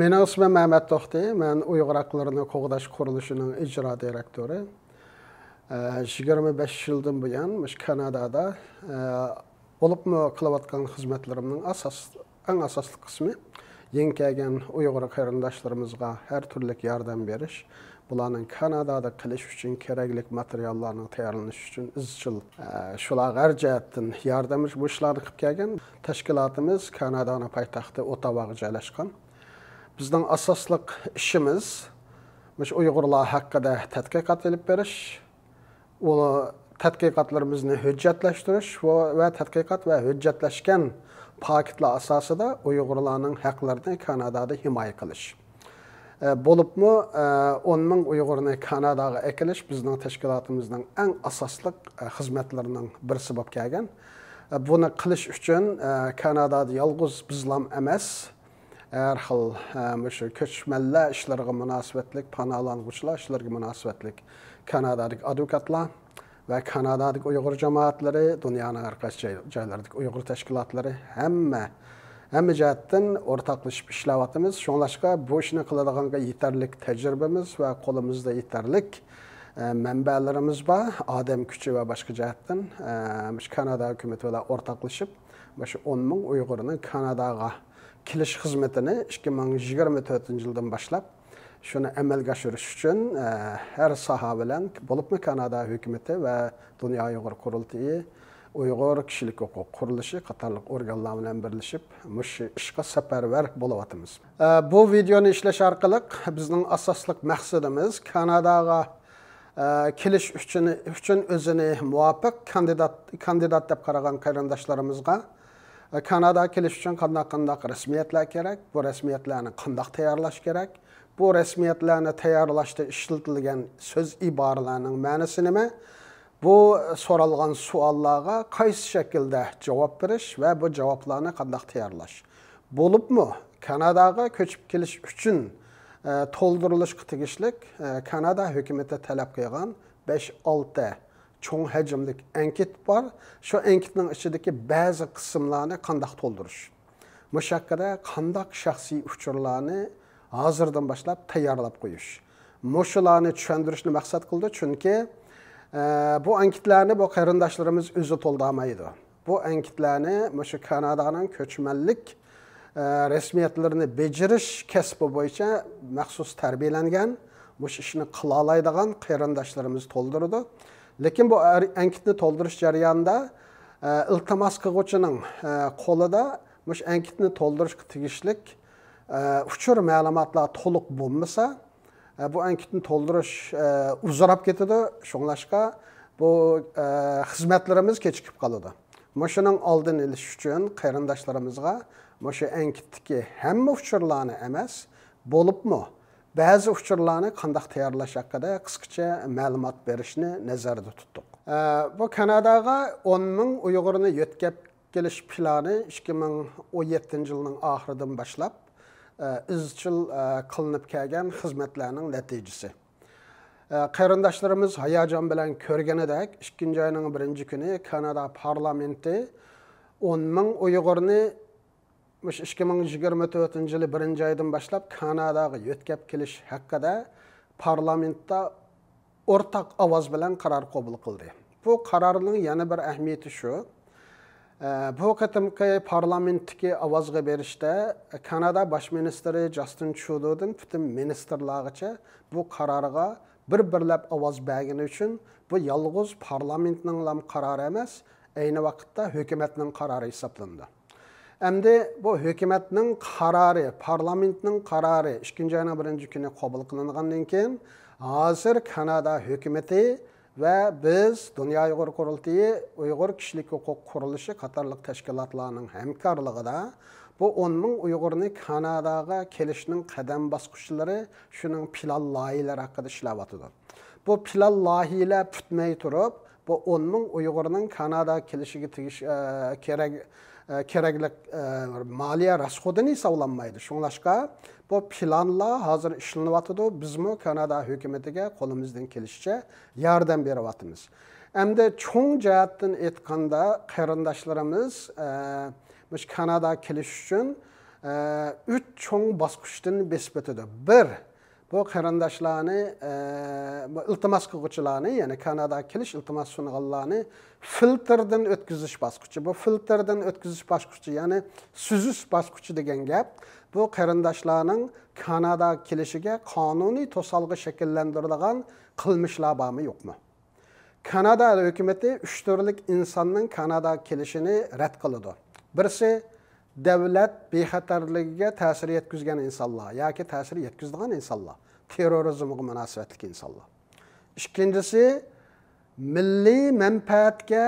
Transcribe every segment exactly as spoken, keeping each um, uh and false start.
مېنىڭ ئىسمىم مەمەت توختى. مەن ئۇيغۇر ھەقلىرىنى قوغداش قۇرۇلۇشىنىڭ ئىجرا دىرېكتورى. ئە، يىگىرمە بەش يىلدىن بۇيان مۇشۇ كانادادا، ئە، بولۇپمۇ قىلىۋاتقان خىزمەتلىرىمنىڭ ئاساس، ئەڭ ئاساسلىق قىسمى يېڭى كەلگەن ئۇيغۇر قېرىنداشلىرىمىزغا ھەر تۈرلۈك ياردەم بېرىش، بۇلارنىڭ كانادادا قېلىش ئۈچۈن كېرەكلىك ماتېرىياللارنىڭ تەييارلىنىشى ئۈچۈن ئىزچىل، ئە، شۇلارغا ھەر جەھەتتىن ياردەم، بۇ ئىشلارنى قىلىپ كەلگەن. تەشكىلاتىمىز كانادانىڭ پايتەختى ئوتاۋاغا جايلاشقان. بىزنىڭ ئاساسلىق ئىشىمىز مۇشۇ ئۇيغۇرلار ھەققىدە تەتقىقات ئېلىپ بېرىش، ئۇ تەتقىقاتلىرىمىزنى ھۆججەتلەشتۈرۈش ۋە، ۋە تەتقىقات ۋە ھۆججەتلەشكەن پاكىتلار ئاساسىدا ئۇيغۇرلارنىڭ ھەقلىرىنى كانادادا ھىمايە قىلىش. ئە، بولۇپمۇ، ئە، ئون مىڭ ئۇيغۇرنى كاناداغا ئەكېلىش بىزنىڭ تەشكىلاتىمىزنىڭ ئەڭ ئاساسلىق، ئە، خىزمەتلىرىنىڭ بىرسى بولۇپ كەلگەن. ئە، بۇنى قىلىش ئۈچۈن، ئە، كانادادا يالغۇز بىزلام ئەمەس، ھەر خىل، ئە، مۇشۇ كۆچمەنلەر ئىشلىرىغا مۇناسىۋەتلىك، پاناھلانغۇچىلار ئىشلىرىغا مۇناسىۋەتلىك كانادادىكى ئادۋوكاتلار ۋە كانادادىكى ئۇيغۇر جامائەتلىرى، دۇنيانىڭ ھەر قايسى جاي-، جايلىرىدىكى ئۇيغۇر تەشكىلاتلىرى، ھەممە، ھەممە جەھەتتىن ئورتاقلىشىپ ئىشلەۋاتىمىز. شۇڭلاشقا بۇ ئىشنى قىلىدىغانغا يېتەرلىك تەجرىبىمىز ۋە قولىمىزدا يېتەرلىك، ئە، مەنبەلىرىمىز بار. ئادەم كۈچى ۋە باشقا جەھەتتىن، ئە، مۇشۇ كانادا ھۆكۈمىتى بىلەن ئورتاقلىشىپ، مۇشۇ ئون مىڭ ئۇيغۇرنىڭ كاناداغا كېلىش خىزمىتىنى ئىككى مىڭ يىگىرمە تۆتىنچى يىلدىن باشلاپ، شۇنى ئەمەلگە ئاشۇرۇش ئۈچۈن، ئە، ھەر ساھە بىلەن، بولۇپمۇ كانادا ھۆكۈمىتى ۋە دۇنيا ئۇيغۇر قۇرۇلتىيى، ئۇيغۇر كىشىلىك ھوقۇق قۇرۇلۇشى قاتارلىق ئورگانلار بىلەن بىرلىشىپ، مۇشۇ ئىشقا سەپەرۋەر بولۇۋاتىمىز. ئە، بۇ ۋىدېئونى ئىشلەش ئارقىلىق بىزنىڭ ئاساسلىق مەقسىتىمىز كاناداغا، ئە، كېلىش ئۈچۈن، ئۈچۈن ئۆزىنى مۇۋاپىق كاندىدات، كاندىدات دەپ قارىغان قېرىنداشلىرىمىزغا، ئە، كاناداغا كېلىش ئۈچۈن قانداق، قانداق رەسمىيەتلەر كېرەك، بۇ رەسمىيەتلەرنى قانداق تەييارلاش كېرەك، بۇ رەسمىيەتلەرنى تەييارلاشتا ئىشلىتىلگەن سۆز ئىبارىلەرنىڭ مەنىسى نېمە، بۇ سورالغان سوئاللارغا قايسى شەكىلدە جاۋاب بېرىش ۋە بۇ جاۋابلارنى قانداق تەييارلاش، بولۇپمۇ كاناداغا كۆچۈپ كېلىش ئۈچۈن، ئە، تولدۇرۇلۇشقا تېگىشلىك، ئە، كانادا ھۆكۈمىتى تەلەپ قىلغان بەش-ئالتە چوڭ ھەجىملىك ئەنكىت بار. شۇ ئەنكىتنىڭ ئىچىدىكى بەزى قىسىملارنى قانداق تولدۇرۇش، مۇشۇ ھەققىدە قانداق شەخسىي ئۇچۇرلارنى ھازىردىن باشلاپ تەييارلاپ قويۇش، مۇشۇلارنى چۈشەندۈرۈشنى مەقسەت قىلدى. چۈنكى، ئە، بۇ ئەنكىتلەرنى بۇ قېرىنداشلىرىمىز ئۆزى تولدۇرمايدۇ. بۇ ئەنكىتلەرنى مۇشۇ كانادانىڭ كۆچمەنلىك، ئە، رەسمىيەتلىرىنى بېجىرىش كەسپى بويىچە مەخسۇس تەربىيەلەنگەن، مۇشۇ ئىشنى قىلالايدىغان قېرىنداشلىرىمىز تولدۇرىدۇ. لېكىن بۇ ئەر-، ئەنكىتنى تولدۇرۇش جەريانىدا، ئە، ئىلتىماس قىلغۇچىنىڭ، ئە، قولىدا مۇشۇ ئەنكىتنى تولدۇرۇشقا تېگىشلىك، ئە، ئۇچۇر مەلۇماتلار تولۇق بولمىسا، ئە، بۇ ئەنكىتنى تولدۇرۇش، ئە، ئۇزىراپ كېتىدۇ. شۇڭلاشقا بۇ، ئە، خىزمەتلىرىمىز كېچىكىپ قالىدۇ. مۇشۇنىڭ ئالدىنى ئېلىش ئۈچۈن قېرىنداشلىرىمىزغا مۇشۇ ئەنكىتتىكى ھەممە ئۇچۇرلارنى ئەمەس، بولۇپمۇ بەزى ئۇچۇرلارنى قانداق تەييارلاش ھەققىدە قىسقىچە مەلۇمات بېرىشنى نەزەردە تۇتتۇق. ئە، بۇ كاناداغا ئون مىڭ ئۇيغۇرنى يۆتكەپ كېلىش پىلانى ئىككى مىڭ ئون يەتتىنچى يىلنىڭ ئاخىرىدىن باشلاپ، ئە، ئىزچىل، ئە، قىلىنىپ كەلگەن خىزمەتلەرنىڭ نەتىجىسى. ئە، قېرىنداشلىرىمىز ھاياجان بىلەن كۆرگىنىدەك، ئىككىنچى ئاينىڭ بىرىنچى كۈنى كانادا پارلامېنتى ئون مىڭ ئۇيغۇرنى مۇشۇ ئىككى مىڭ يىگىرمە تۆتىنچى يىلى بىرىنچى ئايدىن باشلاپ كاناداغا يۆتكەپ كېلىش ھەققىدە پارلامېنتتا ئورتاق ئاۋاز بىلەن قارار قوبۇل قىلدى. بۇ قارارنىڭ يەنە بىر ئەھمىيىتى شۇ، ئە، بۇ قېتىمقى پارلامېنتتىكى ئاۋازغا بېرىشتە كانادا باش مىنىستىرى جاستىن ترۇدودىن پۈتۈن مىنىستىرلارغىچە بۇ قارارغا بىر-بىرلەپ ئاۋاز بەرگىنى ئۈچۈن بۇ يالغۇز پارلامېنتنىڭلام قارارى ئەمەس، ئەينى ۋاقىتتا ھۆكۈمەتنىڭ قارارى ھېسابلىنىدۇ. ئەمدى بۇ ھۆكۈمەتنىڭ قارارى، پارلامېنتنىڭ قارارى ئىككىنچى ئاينىڭ بىرىنچى كۈنى قوبۇل قىلىنغاندىن كېيىن، ھازىر كانادا ھۆكۈمىتى ۋە بىز، دۇنيا ئۇيغۇر قۇرۇلتىيى، ئۇيغۇر كىشىلىك ھوقۇق قۇرۇلۇشى قاتارلىق تەشكىلاتلارنىڭ ھەمكارلىقىدا بۇ ئون مىڭ ئۇيغۇرنى كاناداغا كېلىشنىڭ قەدەم باسقۇچلىرى، شۇنىڭ پىلان لايىھىلىرى ھەققىدە ئىشلەۋاتىدۇ. بۇ پىلان لايىھىلەر پۈتمەي تۇرۇپ، بۇ ئون مىڭ ئۇيغۇرنىڭ كانادا كېلىشىگە تېگىش-، ئە، كېرەك، ئە، كېرەكلىك، ئە، مالىيە راسخوتىنى ھېسابلانمايدۇ. شۇڭلاشقا بۇ پىلانلار ھازىر ئىشلىنىۋاتىدۇ. بىزمۇ كانادا ھۆكۈمىتىگە قولىمىزدىن كېلىشىچە ياردەم بېرىۋاتىمىز. ئەمدى چوڭ جەھەتتىن ئېيتقاندا، قېرىنداشلىرىمىز، ئە، مۇشۇ كاناداغا كېلىش ئۈچۈن، ئە، ئۈچ چوڭ باسقۇچتىن بېسىپ ئۆتىدۇ. بىر، بۇ قېرىنداشلارنى، ئە، بۇ ئىلتىماس قىلغۇچىلارنى، يەنى كاناداغا كېلىش ئىلتىماس سۇنغانلارنى فىلتىردىن ئۆتكۈزۈش باسقۇچى. بۇ فىلتىردىن ئۆتكۈزۈش باسقۇچى، يەنى سۈزۈش باسقۇچى دېگەن گەپ، بۇ قېرىنداشلارنىڭ كاناداغا كېلىشىگە قانۇنىي توسالغۇ شەكىللەندۈرىدىغان قىلمىشلار بارمۇ، يوقمۇ؟ كانادا ھۆكۈمىتى ئۈچ تۈرلۈك ئىنساننىڭ كاناداغا كېلىشىنى رەت قىلىدۇ. بىرسى، دۆلەت بىخەتەرلىكىگە تەسىر يەتكۈزگەن ئىنسانلار ياكى تەسىر يەتكۈزىدىغان ئىنسانلار، تېررورىزمغا مۇناسىۋەتلىك ئىنسانلار. ئىككىنچىسى، مىللىي مەنپەئەتكە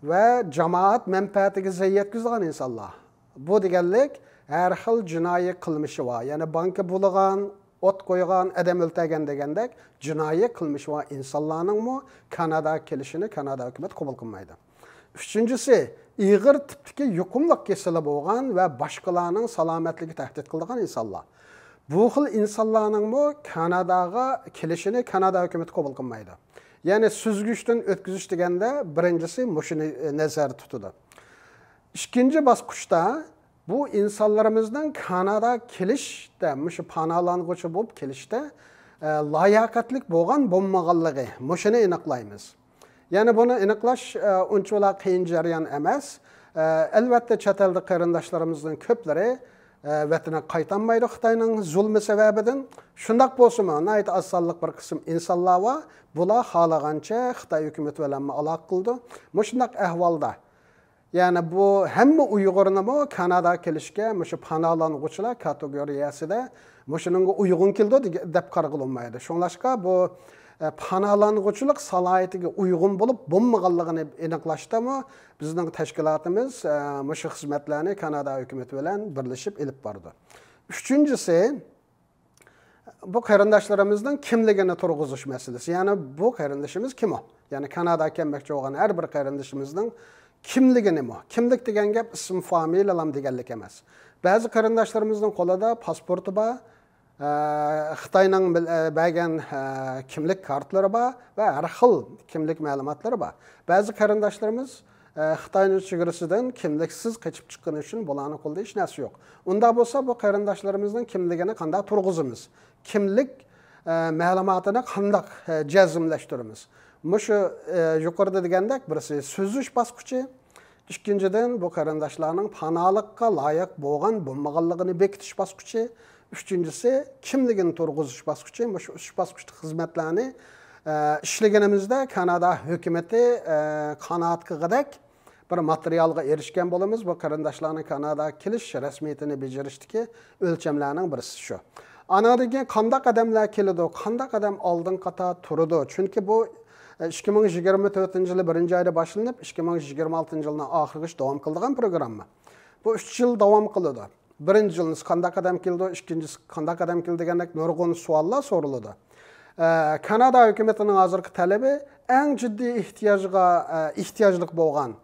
ۋە جامائەت مەنپەئەتىگە زىيان يەتكۈزىدىغان ئىنسانلار. بۇ دېگەنلىك، ھەر خىل جىنايى قىلمىشى بار، يەنى بانكا بۇلىغان، ئوت قويغان، ئادەم ئۆلتۈرگەن دېگەندەك جىنايى قىلمىشى بار ئىنسانلارنىڭمۇ كاناداغا كېلىشىنى كانادا ھۆكۈمىتى قوبۇل قىلمايدۇ. ئۈچىنچىسى، ئېغىر تىپتىكى يۇقۇملۇق كېسىلى بولغان ۋە باشقىلارنىڭ سالامەتلىكىگە تەھدىت قىلىدىغان ئىنسانلار. بۇ خىل ئىنسانلارنىڭمۇ كاناداغا كېلىشىنى كانادا ھۆكۈمىتى قوبۇل قىلمايدۇ. يەنى سۈزگۈچتىن ئۆتكۈزۈش دېگەندە بىرىنچىسى مۇشۇنى، ئە، نەزەردە تۇتىدۇ. ئىككىنچى باسقۇچتا بۇ ئىنسانلىرىمىزنىڭ كانادا كېلىشتە، مۇشۇ پاناھلانغۇچى بولۇپ كېلىشتە، ئە، لاياقەتلىك بولغان بولمىغانلىقى، مۇشۇنى ئېنىقلايمىز. يەنى بۇنى ئېنىقلاش، ئە، ئۇنچىۋالا قىيىن جەريان ئەمەس. ئە، ئەلۋەتتە، چەت ئەلدە قېرىنداشلىرىمىزنىڭ كۆپلىرى، ئە، ۋەتىنىگە قايتالمايدۇ خىتاينىڭ زۇلمى سەۋەبىدىن. شۇنداق بولسىمۇ، ناھايىتى ئاز سانلىق بىر قىسىم ئىنسانلار بار، بۇلار خالىغانچە خىتاي ھۆكۈمىتى بىلەنمۇ ئالاقە قىلىدۇ. مۇشۇنداق ئەھۋالدا، يەنى بۇ ھەممە ئۇيغۇرنىمۇ كاناداغا كېلىشكە مۇشۇ پاناھلانغۇچىلار كاتېگورىيەسىدە مۇشۇنىڭغا ئۇيغۇن كېلىدۇ دېگە-، دەپ قارىغىلى بولمايدۇ. شۇڭلاشقا بۇ، ئە، پاناھلانغۇچىلىق سالاھىيىتىگە ئۇيغۇن بولۇپ بولمىغانلىقىنى ئېنىقلاشتىمۇ بىزنىڭ تەشكىلاتىمىز، ئە، مۇشۇ خىزمەتلەرنى كانادا ھۆكۈمىتى بىلەن بىرلىشىپ ئېلىپ بارىدۇ. ئۈچىنچىسى، بۇ قېرىنداشلىرىمىزنىڭ كىملىكىنى تۇرغۇزۇش مەسىلىسى. يەنى بۇ قېرىندىشىمىز كىم ئۇ؟ يەنى كاناداغا كەلمەكچى بولغان ھەر بىر قېرىندىشىمىزنىڭ كىملىكى نېمە؟ كىملىك دېگەن گەپ ئىسىم، فامىلىلام دېگەنلىك ئەمەس. بەزى قېرىنداشلىرىمىزنىڭ قولىدا پاسپورتى بار، ئە، خىتاينىڭ بىل-، ئە، بەرگەن، ئە، كىملىك كارتىلىرى بار ۋە ھەر خىل كىملىك مەلۇماتلىرى بار. بەزى قېرىنداشلىرىمىز ئە، خىتاينىڭ چېگرىسىدىن كىملىكسىز قېچىپ چىققىنى ئۈچۈن بۇلارنىڭ قولىدا ھېچ نەرسە يوق. ئۇنداق بولسا، بۇ قېرىنداشلىرىمىزنىڭ كىملىكىنى قانداق تۇرغۇزىمىز؟ كىملىك، ئە، مەلۇماتىنى قانداق، ئە، جەزملەشتۈرىمىز؟ مۇشۇ، ئە، يۇقىرىدا دېگەندەك، بىرسى سۈزۈش باسقۇچى، ئىككىنچىدىن، بۇ قېرىنداشلارنىڭ پاناھلىققا لايىق بولغان بولمىغانلىقىنى بېكىتىش باسقۇچى، ئۈچىنچىسى، كىملىكىنى تۇرغۇزۇش باسقۇچى. مۇشۇ ئۈچ باسقۇچلۇق خىزمەتلەرنى، ئە، ئىشلىگىنىمىزدە كانادا ھۆكۈمىتى، ئە، قانائەت قىلغۇدەك بىر ماتېرىيالغا ئېرىشكەن بولىمىز. بۇ قېرىنداشلارنىڭ كاناداغا كېلىش رەسمىيىتىنى بېجىرىشتىكى ئۆلچەملەرنىڭ بىرسى شۇ. ئانىڭدىن كېيىن قانداق ئادەملەر كېلىدۇ، قانداق ئادەم ئالدىنقى قاتار تۇرىدۇ؟ چۈنكى بۇ، ئە، ئىككى مىڭ يىگىرمە تۆتىنچى يىلى بىرىنچى ئايدا باشلىنىپ، ئىككى مىڭ يىگىرمە ئالتىنچى يىلنىڭ ئاخىرىغىچە داۋام قىلىدىغان پروگرامما. بۇ ئۈچ يىل داۋام قىلىدۇ. بىرىنچى يىلى قانداق ئادەم كېلىدۇ، ئىككىنچىسى قانداق ئادەم كېلىدۇ دېگەندەك نۇرغۇن سوئاللار سورىلىدۇ. ئە، كانادا ھۆكۈمىتىنىڭ ھازىرقى تەلىپى ئەڭ جىددىي ئېھتىياجغا، ئە، ئېھتىياجلىق بولغان،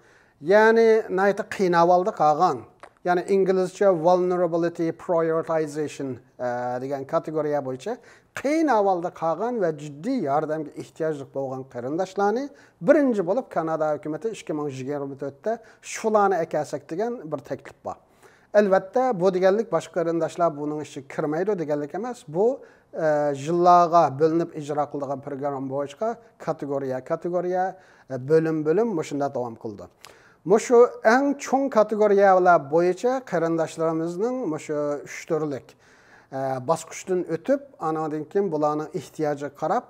يەنى ناھايىتى قىيىن ئەھۋالدا قالغان، يەنى ئىنگلىزچە vulnerability prioritization، ئە، دېگەن كاتېگورىيە بويىچە قىيىن ئەھۋالدا قالغان ۋە جىددىي ياردەمگە ئېھتىياجلىق بولغان قېرىنداشلارنى بىرىنچى بولۇپ كانادا ھۆكۈمىتى ئىككى مىڭ يىگىرمە تۆتتە شۇلارنى ئەكەلسەك دېگەن بىر تەكلىپ بار. ئەلۋەتتە، بۇ دېگەنلىك باشقا قېرىنداشلار بۇنىڭ ئىچىگە كىرمەيدۇ دېگەنلىك ئەمەس. بۇ، ئە، يىللارغا بۆلۈنۈپ ئىجرا قىلىدىغان پروگرامما بويىچە كاتېگورىيە، كاتېگورىيە، ئە، بۆلۈم، بۆلۈم مۇشۇنداق داۋام قىلىدۇ. مۇشۇ ئەڭ چوڭ كاتېگورىيەلەر بويىچە قېرىنداشلىرىمىزنىڭ مۇشۇ ئۈچ تۈرلۈك، ئە، باسقۇچتىن ئۆتۈپ، ئانىڭدىن كېيىن بۇلارنىڭ ئېھتىياجىغا قاراپ،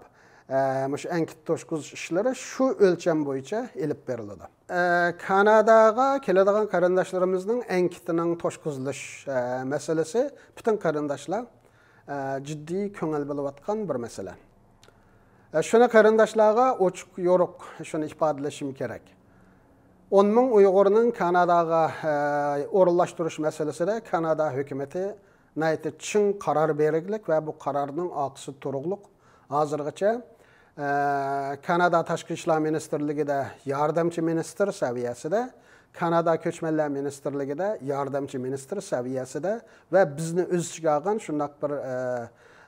ئە، مۇشۇ ئەنكىت توشقۇزۇش ئىشلىرى شۇ ئۆلچەم بويىچە ئېلىپ بېرىلىدۇ. ئە، كاناداغا كېلىدىغان قېرىنداشلىرىمىزنىڭ ئەنكىتىنىڭ توشقۇزۇلۇش، ئە، مەسىلىسى پۈتۈن قېرىنداشلار، ئە، جىددىي كۆڭۈل بۆلۈۋاتقان بىر مەسىلە. ئە، شۇنى قېرىنداشلارغا ئوچۇق يورۇق شۇنى ئىپادىلىشىم كېرەك. ئون مىڭ ئۇيغۇرنىڭ كاناداغا، ئە، ئورۇنلاشتۇرۇش مەسىلىسىدە كانادا ھۆكۈمىتى ناھايىتى چىڭ قارار بېرىگلىك ۋە بۇ قارارنىڭ ئارقىسىدا تۇرۇقلۇق ھازىرغىچە، ئە، كانادا تاشقى ئىشلار مىنىستىرلىكىدە ياردەمچى مىنىستىر سەۋىيەسىدە كانادا كۆچمەنلەر مىنىستىرلىكىدە ياردەمچى مىنىستىر سەۋىيەسىدە ۋە بىزنى ئۆز ئىچىگە ئالغان شۇنداق بىر، ئە،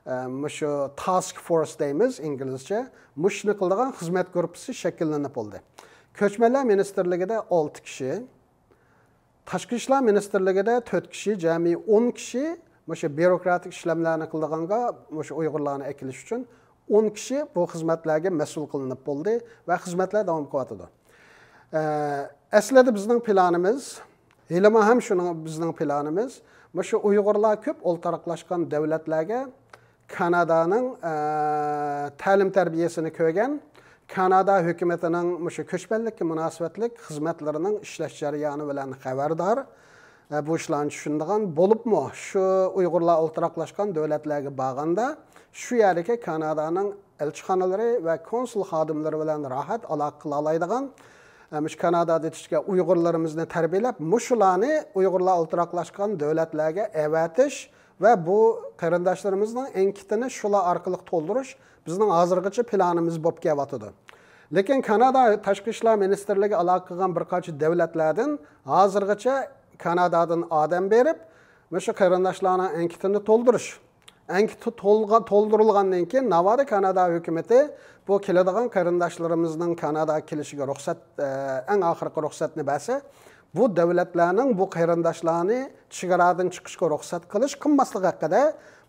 ئە، مۇشۇ تاسك فورس دەيمىز ئىنگلىزچە، مۇشۇنى قىلىدىغان خىزمەت گۇرۇپپىسى شەكىللىنىپ بولدى. كۆچمەنلەر مىنىستىرلىكىدە ئالتە كىشى، تاشقى ئىشلار مىنىستىرلىكىدە تۆت كىشى، جەمئىي ئون كىشى مۇشۇ بيۇروكراتىك ئىشلەملەرنى قىلىدىغانغا مۇشۇ ئۇيغۇرلارنى ئەكېلىش ئۈچۈن ئون كىشى بۇ خىزمەتلەرگە مەسئۇل قىلىنىپ بولدى ۋە خىزمەتلەر داۋام قىلىۋاتىدۇ. ئە، ئەسلىدە بىزنىڭ پىلانىمىز، ھېلىمۇ ھەم شۇنىڭ بىزنىڭ پىلانىمىز، مۇشۇ ئۇيغۇرلار كۆپ ئولتۇراقلاشقان دۆلەتلەرگە كانادانىڭ، ئە، تەلىم-تەربىيەسىنى كۆرگەن، كانادا ھۆكۈمىتىنىڭ مۇشۇ كۆچمەنلىككە مۇناسىۋەتلىك خىزمەتلىرىنىڭ ئىشلەش جەريانى بىلەن خەۋەردار، ئە، بۇ ئىشلارنى چۈشىنىدىغان، بولۇپمۇ شۇ ئۇيغۇرلار ئولتۇراقلاشقان دۆلەتلەرگە بارغاندا، شۇ يەردىكى كانادانىڭ ئەلچىخانىلىرى ۋە كونسۇل خادىملىرى بىلەن راھەت ئالاقە قىلالايدىغان، ئە، مۇشۇ كانادادا يېتىشكەن ئۇيغۇرلىرىمىزنى تەربىيەلەپ، مۇشۇلارنى ئۇيغۇرلار ئولتۇراقلاشقان دۆلەتلەرگە ئەۋەتىش ۋە بۇ قېرىنداشلىرىمىزنىڭ ئەنكىتىنى شۇلار ئارقىلىق تولدۇرۇش بىزنىڭ ھازىرغىچە پىلانىمىز بولۇپ كېلىۋاتىدۇ. لېكىن كانادا تاشقى ئىشلار مىنىستىرلىكى ئالاقە قىلغان بىر قانچە دۆلەتلەردىن ھازىرغىچە كانادادىن ئادەم بېرىپ، مۇشۇ قېرىنداشلارنىڭ ئەنكىتىنى تولدۇرۇش. ئەنكىت تولغا-، تولدۇرۇلغاندىن كېيىن، ناۋادا كانادا ھۆكۈمىتى بۇ كېلىدىغان قېرىنداشلىرىمىزنىڭ كاناداغا كېلىشىگە رۇخسەت، ئە، ئەڭ ئاخىرقى رۇخسەتنى بەرسە، بۇ دۆلەتلەرنىڭ بۇ قېرىنداشلارنى چېگرادىن چىقىشقا رۇخسەت قىلىش، قىلماسلىق ھەققىدە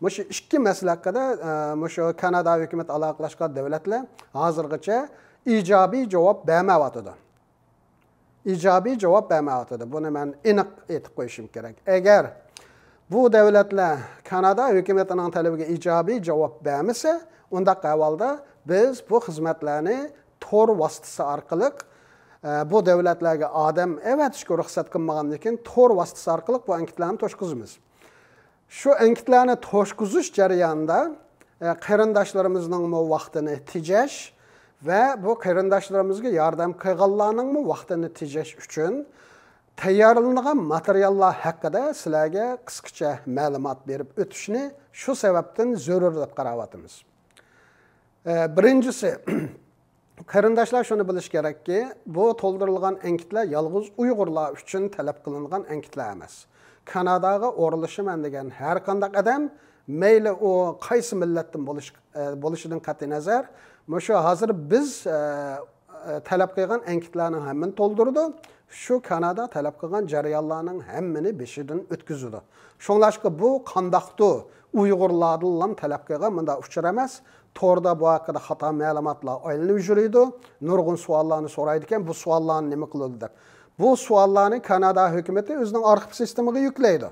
مۇشۇ ئىككى مەسىلە ھەققىدە، ئە، مۇشۇ كانادا ھۆكۈمىتى ئالاقىلەشكەن دۆلەتلەر ھازىرغىچە ئىجابىي جاۋاب بەرمەيۋاتىدۇ. ئىجابىي جاۋاب بەرمەيۋاتىدۇ. بۇنى مەن ئېنىق ئېيتىپ قويۇشۇم كېرەك. ئەگەر بۇ دۆلەتلەر كانادا ھۆكۈمىتىنىڭ تەلىپىگە ئىجابىي جاۋاب بەرمىسە، ئۇنداق ئەھۋالدا بىز بۇ خىزمەتلەرنى تور ۋاسىتىسى ئارقىلىق، ئە، بۇ دۆلەتلەرگە ئادەم ئەۋەتىشكە رۇخسەت قىلمىغاندىن كېيىن، تور ۋاسىتىسى ئارقىلىق بۇ ئەنكىتلەرنى توشقۇزىمىز. شۇ ئەنكىتلەرنى توشقۇزۇش جەريانىدا، ئە، قېرىنداشلىرىمىزنىڭمۇ ۋاقتىنى تېجەش ۋە بۇ قېرىنداشلىرىمىزغا ياردەم قىلغانلارنىڭمۇ ۋاقتىنى تېجەش ئۈچۈن تەييارلىنىدىغان ماتېرىياللار ھەققىدە سىلەرگە قىسقىچە مەلۇمات بېرىپ ئۆتۈشنى شۇ سەۋەبتىن زۆرۈر دەپ قاراۋاتىمىز. ئە، بىرىنچىسى، قېرىنداشلار شۇنى بىلىشى كېرەككى، بۇ تولدۇرۇلغان ئەنكىتلەر يالغۇز ئۇيغۇرلار ئۈچۈن تەلەپ قىلىنغان ئەنكىتلەر ئەمەس. كاناداغا ئورۇنلىشىمەن دېگەن ھەر قانداق ئادەم، مەيلى ئۇ قايسى مىللەتتىن بولۇش، ئە، بولۇشىدىن قەتئىينەزەر، مۇشۇ ھازىر بىز، ئە، ئە، تەلەپ قىلغان ئەنكىتلەرنىڭ ھەممىنى تولدۇرىدۇ. شۇ كانادا تەلەپ قىلغان جەريانلارنىڭ ھەممىنى بېشىدىن ئۆتكۈزىدۇ. شۇڭلاشقا بۇ قانداقتۇ ئۇيغۇرلاردىنلا تەلەپ قىلغان مۇنداق ئۇچۇر ئەمەس. توردا بۇ ھەققىدە خاتا مەلۇماتلار ئايلىنىپ يۈرىدۇ. نۇرغۇن سوئاللارنى سورايدىكەن، بۇ سوئاللارنى نېمە قىلىدۇ دەپ. بۇ سوئاللارنى كانادا ھۆكۈمىتى ئۆزىنىڭ ئارخىپ سىستېمىغا يۈكلەيدۇ.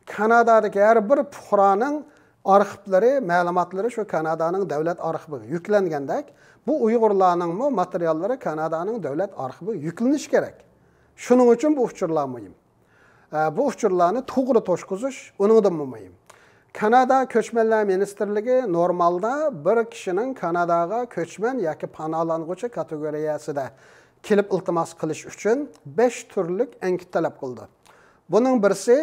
كانادادىكى ھەر بىر پۇقرانىڭ ئارخىپلىرى، مەلۇماتلىرى شۇ كانادانىڭ دۆلەت ئارخىپىغا يۈكلەنگەندەك، بۇ ئۇيغۇرلارنىڭمۇ ماتېرىياللىرى كانادانىڭ دۆلەت ئارخىپىغا يۈكلىنىشى كېرەك. شۇنىڭ ئۈچۈن بۇ ئۇچۇرلار مۇھىم. ئە، بۇ ئۇچۇرلارنى توغرا توشقۇزۇش ئۇنىڭدىنمۇ مۇھىم. كانادا كۆچمەنلەر مىنىستىرلىكى نورمالدا بىر كىشىنىڭ كاناداغا كۆچمەن ياكى پاناھلانغۇچى كاتېگورىيەسىدە كېلىپ ئىلتىماس قىلىش ئۈچۈن بەش تۈرلۈك ئەنكىت تەلەپ قىلىدۇ. بۇنىڭ بىرسى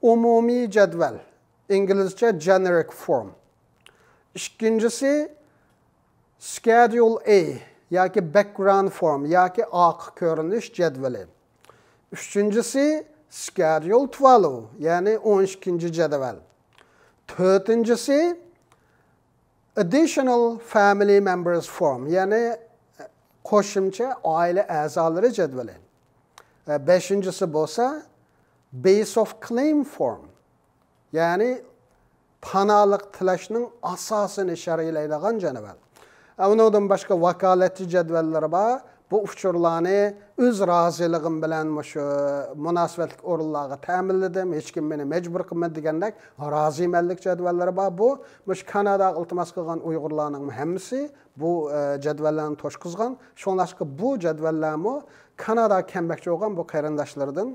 ئومۇمىي جەدۋەل، ئىنگلىزچە generic form. ئىككىنچىسى Schedule A ياكى background form ياكى ئارقا كۆرۈنۈش جەدۋىلى. ئۈچىنچىسى Schedule twelve، يەنى ئون ئىككىنچى جەدۋەل. تۆتىنچىسى Additional Family Members Form، يەنى قوشۇمچە ئائىلە ئەزالىرى جەدۋىلى. بەشىنچىسى بولسا Base of Claim Form، يەنى پاناھلىق تىلەشنىڭ ئاساسىنى شەرھلەيدىغان جەدۋەل. ئۇنىڭدىن باشقا ۋاكالەتچى جەدۋەللىرى بار. بۇ ئۇچۇرلارنى ئۆز رازىلىقىم بىلەن مۇشۇ مۇناسىۋەتلىك ئورۇنلارغا تەمىنلىدىم، ھېچكىم مېنى مەجبۇر قىلمىدى دېگەندەك رازىمەنلىك جەدۋەللىرى بار. بۇ مۇشۇ كاناداغا ئىلتىماس قىلغان ئۇيغۇرلارنىڭ ھەممىسى بۇ، ئە، جەدۋەللەرنى توشقۇزغان. شۇڭلاشقا بۇ جەدۋەللەرمۇ كاناداغا كەلمەكچى بولغان بۇ قېرىنداشلىرىدىن،